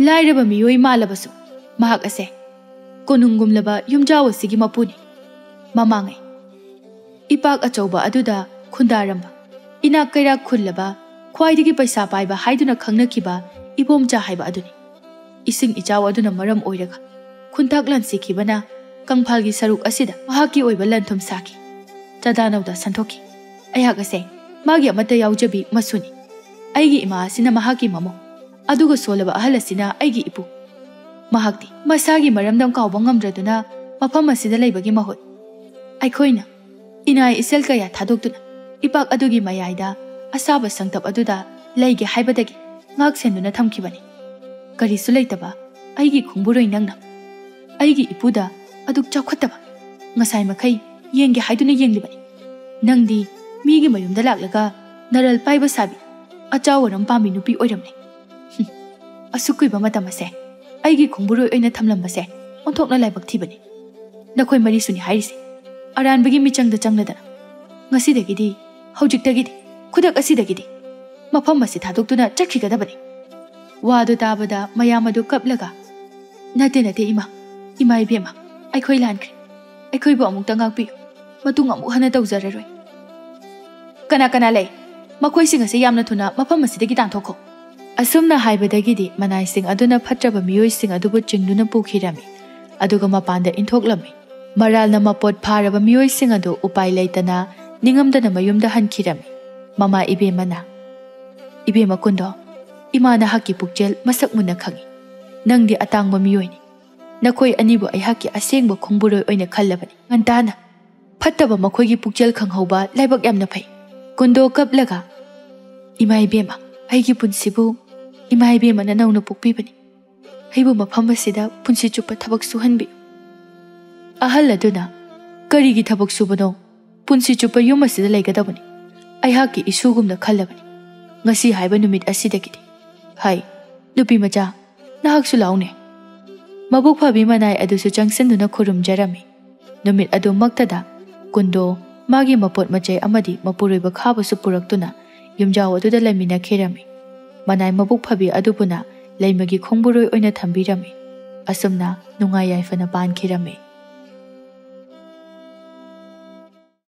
ꯂꯥꯏꯔꯕ ꯃꯤꯑꯣꯏ ꯃꯥꯜꯂꯕꯁꯨ, ꯃꯍꯥꯛ ꯑꯁꯦ ꯀꯣꯅꯨꯡꯒꯨꯝꯂꯕ ꯌꯨꯝꯖꯥꯎ ꯑꯁꯤꯒꯤ ꯃꯄꯨꯅꯤ꯫ ꯃꯃꯥꯡꯉꯩ ꯏꯄꯥꯛ ꯑꯆꯧꯕ ꯑꯗꯨꯗ ꯈꯨꯟꯗꯥꯔꯝꯕ, ꯏꯅꯥꯛ ꯀꯩꯔꯥꯛ ꯈꯨꯜꯂꯕ, ꯈ꯭ꯋꯥꯏꯗꯒꯤ ꯄꯩꯁꯥ ꯄꯥꯏꯕ ꯍꯥꯏꯗꯨꯅ ꯈꯪꯅꯈꯤꯕ ꯏꯕꯣꯝꯆꯥ ꯍꯥꯏꯕ ꯑꯗꯨꯅꯤ꯫ ꯏꯁꯤꯡ ꯏꯆꯥꯎ ꯑꯗꯨꯅ ꯃꯔꯝ ꯑꯣꯏꯔꯒ ꯈꯨꯟꯇꯥꯛ ꯂꯥꯟꯁꯤꯈꯤꯕꯅ ꯀꯪꯐꯥꯜꯒꯤ ꯁꯔꯨꯛ ꯑꯁꯤꯗ ꯃꯍꯥꯛꯀꯤ ꯑꯣꯏꯕ ꯂꯟ ꯊꯨꯝ ꯁꯥꯈꯤ꯫ ꯆꯥꯗꯥꯅꯧꯗ ꯁꯟꯗꯣꯛꯈꯤ꯫ ꯑꯩꯍꯥꯛ ꯑꯁꯦ ꯃꯥꯒꯤ ꯑꯃꯠꯇ ꯌꯥꯎꯖꯕꯤ ꯃꯁꯨꯅꯤ꯫ ꯑꯩꯒꯤ ꯏꯃꯥ ꯑꯁꯤꯅ ꯃꯍꯥꯛꯀꯤ ꯃꯃꯧ, ꯑꯗꯨꯒ ꯁꯣꯜꯂꯕ ꯑꯍꯜ ꯑꯁꯤꯅ ꯑꯩꯒꯤ ꯏꯄꯨ꯫ ꯃꯍꯥꯛꯇꯤ ꯃꯁꯥꯒꯤ ꯃꯔꯝꯗꯝ ꯀꯥꯎꯕ ꯉꯝꯗ꯭ꯔꯗꯨꯅ ꯃꯐꯝ ꯑꯁꯤꯗ ꯂꯩꯕꯒꯤ ꯃꯍꯨꯠ, ꯑꯩꯈꯣꯏꯅ ꯏꯅꯥꯏ ꯏꯆꯜ ꯀꯌꯥ ꯊꯥꯗꯣꯛꯇꯨꯅ ꯏꯄꯥꯛ ꯑꯗꯨꯒꯤ ꯃꯌꯥꯏꯗ ꯑꯁꯥꯕ ꯁꯪꯇꯞ ꯑꯗꯨꯗ ꯂꯩꯒꯦ ꯍꯥꯏꯕꯗꯒꯤ ꯉꯥꯛ ꯁꯦꯟꯗꯨꯅ ꯊꯝꯈꯤꯕꯅꯤ꯫ ꯀꯔꯤꯁꯨ ꯂꯩꯇꯕ ꯑꯩꯒꯤ ꯈꯣꯡꯕꯨꯔꯣꯏ ꯅꯪꯅ ꯑꯩꯒꯤ ꯏꯄꯨꯗ ꯑꯗꯨꯛ ꯆꯥꯎꯈꯠꯇꯕ, ꯉꯁꯥꯏ ꯃꯈꯩ ꯌꯦꯡꯒꯦ ꯍꯥꯏꯗꯨꯅ ꯌꯦꯡꯂꯤꯕꯅꯤ꯫ ꯅꯪꯗꯤ ꯃꯤꯒꯤ ꯃꯌꯨꯝꯗ ꯂꯥꯛꯂꯒ ꯅꯔꯜ ꯄꯥꯏꯕ ꯁꯥꯕꯤ, ꯑꯆꯥꯎ ꯑꯔꯝ ꯄꯥꯝꯕꯤ ꯅꯨꯄꯤ ꯑꯣꯏꯔꯝꯂꯦ꯫ ꯍꯨꯝ, ꯑꯁꯨꯛ ꯀꯨꯏꯕ ꯃꯇꯝ ꯑꯁꯦ ꯑꯩꯒꯤ ꯈꯣꯡꯕꯨꯔꯣꯏ ꯑꯣꯏꯅ ꯊꯝꯂꯝꯕꯁꯦ ꯑꯣꯟꯊꯣꯛꯅ ꯂꯥꯏꯕꯛ ꯊꯤꯕꯅꯤ꯫ ꯅꯈꯣꯏ ꯃꯔꯤꯁꯨꯅꯤ ꯍꯥꯏꯔꯤꯁꯦ ꯑꯔꯥꯟꯕꯒꯤ ꯃꯤꯆꯪꯗ ꯆꯪꯂꯗꯅ꯫ ꯉꯁꯤꯗꯒꯤꯗꯤ, ꯍꯧꯖꯤꯛꯇꯒꯤꯗꯤ, ꯈꯨꯗꯛ ꯑꯁꯤꯗꯒꯤꯗꯤ ꯃꯐꯝ ꯑꯁꯤ ꯊꯥꯗꯣꯛꯇꯨꯅ ꯆꯠꯈꯤꯒꯗꯕꯅꯤ꯫ ꯋꯥꯗꯨ ꯇꯥꯕꯗ ꯃꯌꯥꯝ ꯑꯗꯨ ꯀꯞꯂꯒ, "ꯅꯠꯇꯦ, ꯅꯠꯇꯦ, ꯏꯃꯥ, ꯏꯃꯥ ꯏꯕꯦꯝꯃ, ꯑꯩꯈꯣꯏ ꯂꯥꯟꯈ꯭ꯔꯦ꯫ ꯑꯩꯈꯣꯏꯕꯨ ꯑꯃꯨꯛꯇ ꯉꯥꯛꯄꯤꯌꯨ꯫ ꯃꯇꯨꯡ ꯑꯃꯨꯛ ꯍꯟꯅ ꯇꯧꯖꯔꯔꯣꯏ꯫ ꯀꯅꯥ ꯀꯅꯥ ꯂꯩ? ꯃꯈꯣꯏꯁꯤꯡ ꯑꯁꯤ ꯌꯥꯝꯅ ꯊꯨꯅ ꯃꯐꯝ ꯑꯁꯤꯗꯒꯤ ꯇꯥꯟꯊꯣꯛꯈꯣ꯫" ꯑꯁꯨꯝꯅ ꯍꯥꯏꯕꯗꯒꯤꯗꯤ ꯃꯅꯥꯏꯁꯤꯡ ꯑꯗꯨꯅ ꯐꯠꯇ꯭ꯔꯕ ꯃꯤꯑꯣꯏꯁꯤꯡ ꯑꯗꯨꯕꯨ ꯆꯤꯡꯗꯨꯅ ꯄꯨꯈꯤꯔꯝꯃꯤ꯫ ꯑꯗꯨꯒ ꯃꯄꯥꯟꯗ ꯏꯟꯊꯣꯛꯂꯝꯃꯤ꯫ ꯃꯔꯥꯜꯅ ꯃꯄꯣꯠ ꯐꯥꯔꯕ ꯃꯤꯑꯣꯏꯁꯤꯡ ꯑꯗꯨ ꯎꯄꯥꯏ ꯂꯩꯇꯅ ꯅꯤꯡꯉꯝꯗꯅ ꯃꯌꯨꯝꯗ ꯍꯟꯈꯤꯔꯝꯃꯤ꯫ ꯃꯃꯥ ꯏꯕꯦꯝꯃꯅ, "ꯏꯕꯦꯝꯃ ꯀꯨꯟꯗꯣ, ꯏꯃꯥ ꯅꯍꯥꯛꯀꯤ ꯄꯨꯛꯆꯦꯜ ꯃꯁꯛ ꯃꯨꯟꯅ ꯈꯪꯏ꯫ ꯅꯪꯗꯤ ꯑꯇꯥꯡꯕ ꯃꯤꯑꯣꯏꯅꯤ꯫ ꯅꯈꯣꯏ ꯑꯅꯤꯕꯨ ꯑꯩꯍꯥꯛꯀꯤ ꯑꯁꯦꯡꯕ ꯈꯣꯡꯕꯨꯔꯣꯏ ꯑꯣꯏꯅ ꯈꯜꯂꯕꯅꯤ꯫ ꯉꯟꯇꯥꯅ ꯐꯠꯇꯕ ꯃꯈꯣꯏꯒꯤ ꯄꯨꯛꯆꯦꯜ ꯈꯪꯍꯧꯕ ꯂꯥꯏꯕꯛ ꯌꯥꯝꯅ ꯐꯩ꯫" ꯀꯨꯟꯗꯣ ꯀꯞꯂꯒ, "ꯏꯃꯥ ꯏꯕꯦꯝꯃ, ꯑꯩꯒꯤ ꯄꯨꯟꯁꯤꯕꯨ ꯏꯃꯥ ꯏꯕꯦꯝꯃꯅ ꯅꯧꯅ ꯄꯣꯛꯄꯤꯕꯅꯤ꯫ ꯑꯩꯕꯨ ꯃꯐꯝ ꯑꯁꯤꯗ ꯄꯨꯟꯁꯤ ꯆꯨꯞꯄ ꯊꯕꯛ ꯁꯨꯍꯟꯕꯤꯌꯨ꯫" ꯑꯍꯜ ꯑꯗꯨꯅ, "ꯀꯔꯤꯒꯤ ꯊꯕꯛ ꯁꯨꯕꯅꯣ? ꯄꯨꯟꯁꯤ ꯆꯨꯞꯄ ꯌꯨꯝ ꯑꯁꯤꯗ ꯂꯩꯒꯗꯕꯅꯤ꯫ ꯑꯩꯍꯥꯛꯀꯤ ꯏꯁꯨꯒꯨꯝꯅ ꯈꯜꯂꯕꯅꯤ꯫ ꯉꯁꯤ ꯍꯥꯏꯕ ꯅꯨꯃꯤꯠ ꯑꯁꯤꯗꯒꯤꯗꯤ꯫ ꯍꯥꯏ, ꯅꯨꯄꯤ ꯃꯆꯥ, ꯅꯍꯥꯛꯁꯨ ꯂꯥꯛꯎꯅꯦ꯫" ꯃꯕꯨꯛ ꯐꯕꯤ ꯃꯅꯥꯏ ꯑꯗꯨꯁꯨ ꯆꯪꯁꯤꯟꯗꯨꯅ ꯈꯨꯔꯨꯝꯖꯔꯝꯃꯤ꯫ ꯅꯨꯃꯤꯠ ꯑꯗꯨꯃꯛꯇꯗ ꯀꯨꯟꯗꯣ ꯃꯥꯒꯤ ꯃꯄꯣꯠ ꯃꯆꯩ ꯑꯃꯗꯤ ꯃꯄꯨꯔꯣꯏꯕ ꯈꯥꯕꯁꯨ ꯄꯨꯔꯛꯇꯨꯅ ꯌꯨꯝꯖꯥꯎ ꯑꯗꯨꯗ ꯂꯩꯃꯤꯟꯅꯈꯤꯔꯝꯃꯤ꯫ ꯃꯅꯥꯏ ꯃꯕꯨꯛ ꯐꯕꯤ ꯑꯗꯨꯕꯨꯅ ꯂꯩꯃꯒꯤ ꯈꯣꯡꯕꯨꯔꯣꯏ ꯑꯣꯏꯅ ꯊꯝꯕꯤꯔꯝꯃꯤ꯫ ꯑꯁꯨꯝꯅ ꯅꯨꯡꯉꯥꯏ ꯌꯥꯏꯐꯅ ꯄꯥꯟꯈꯤꯔꯝꯃꯤ꯫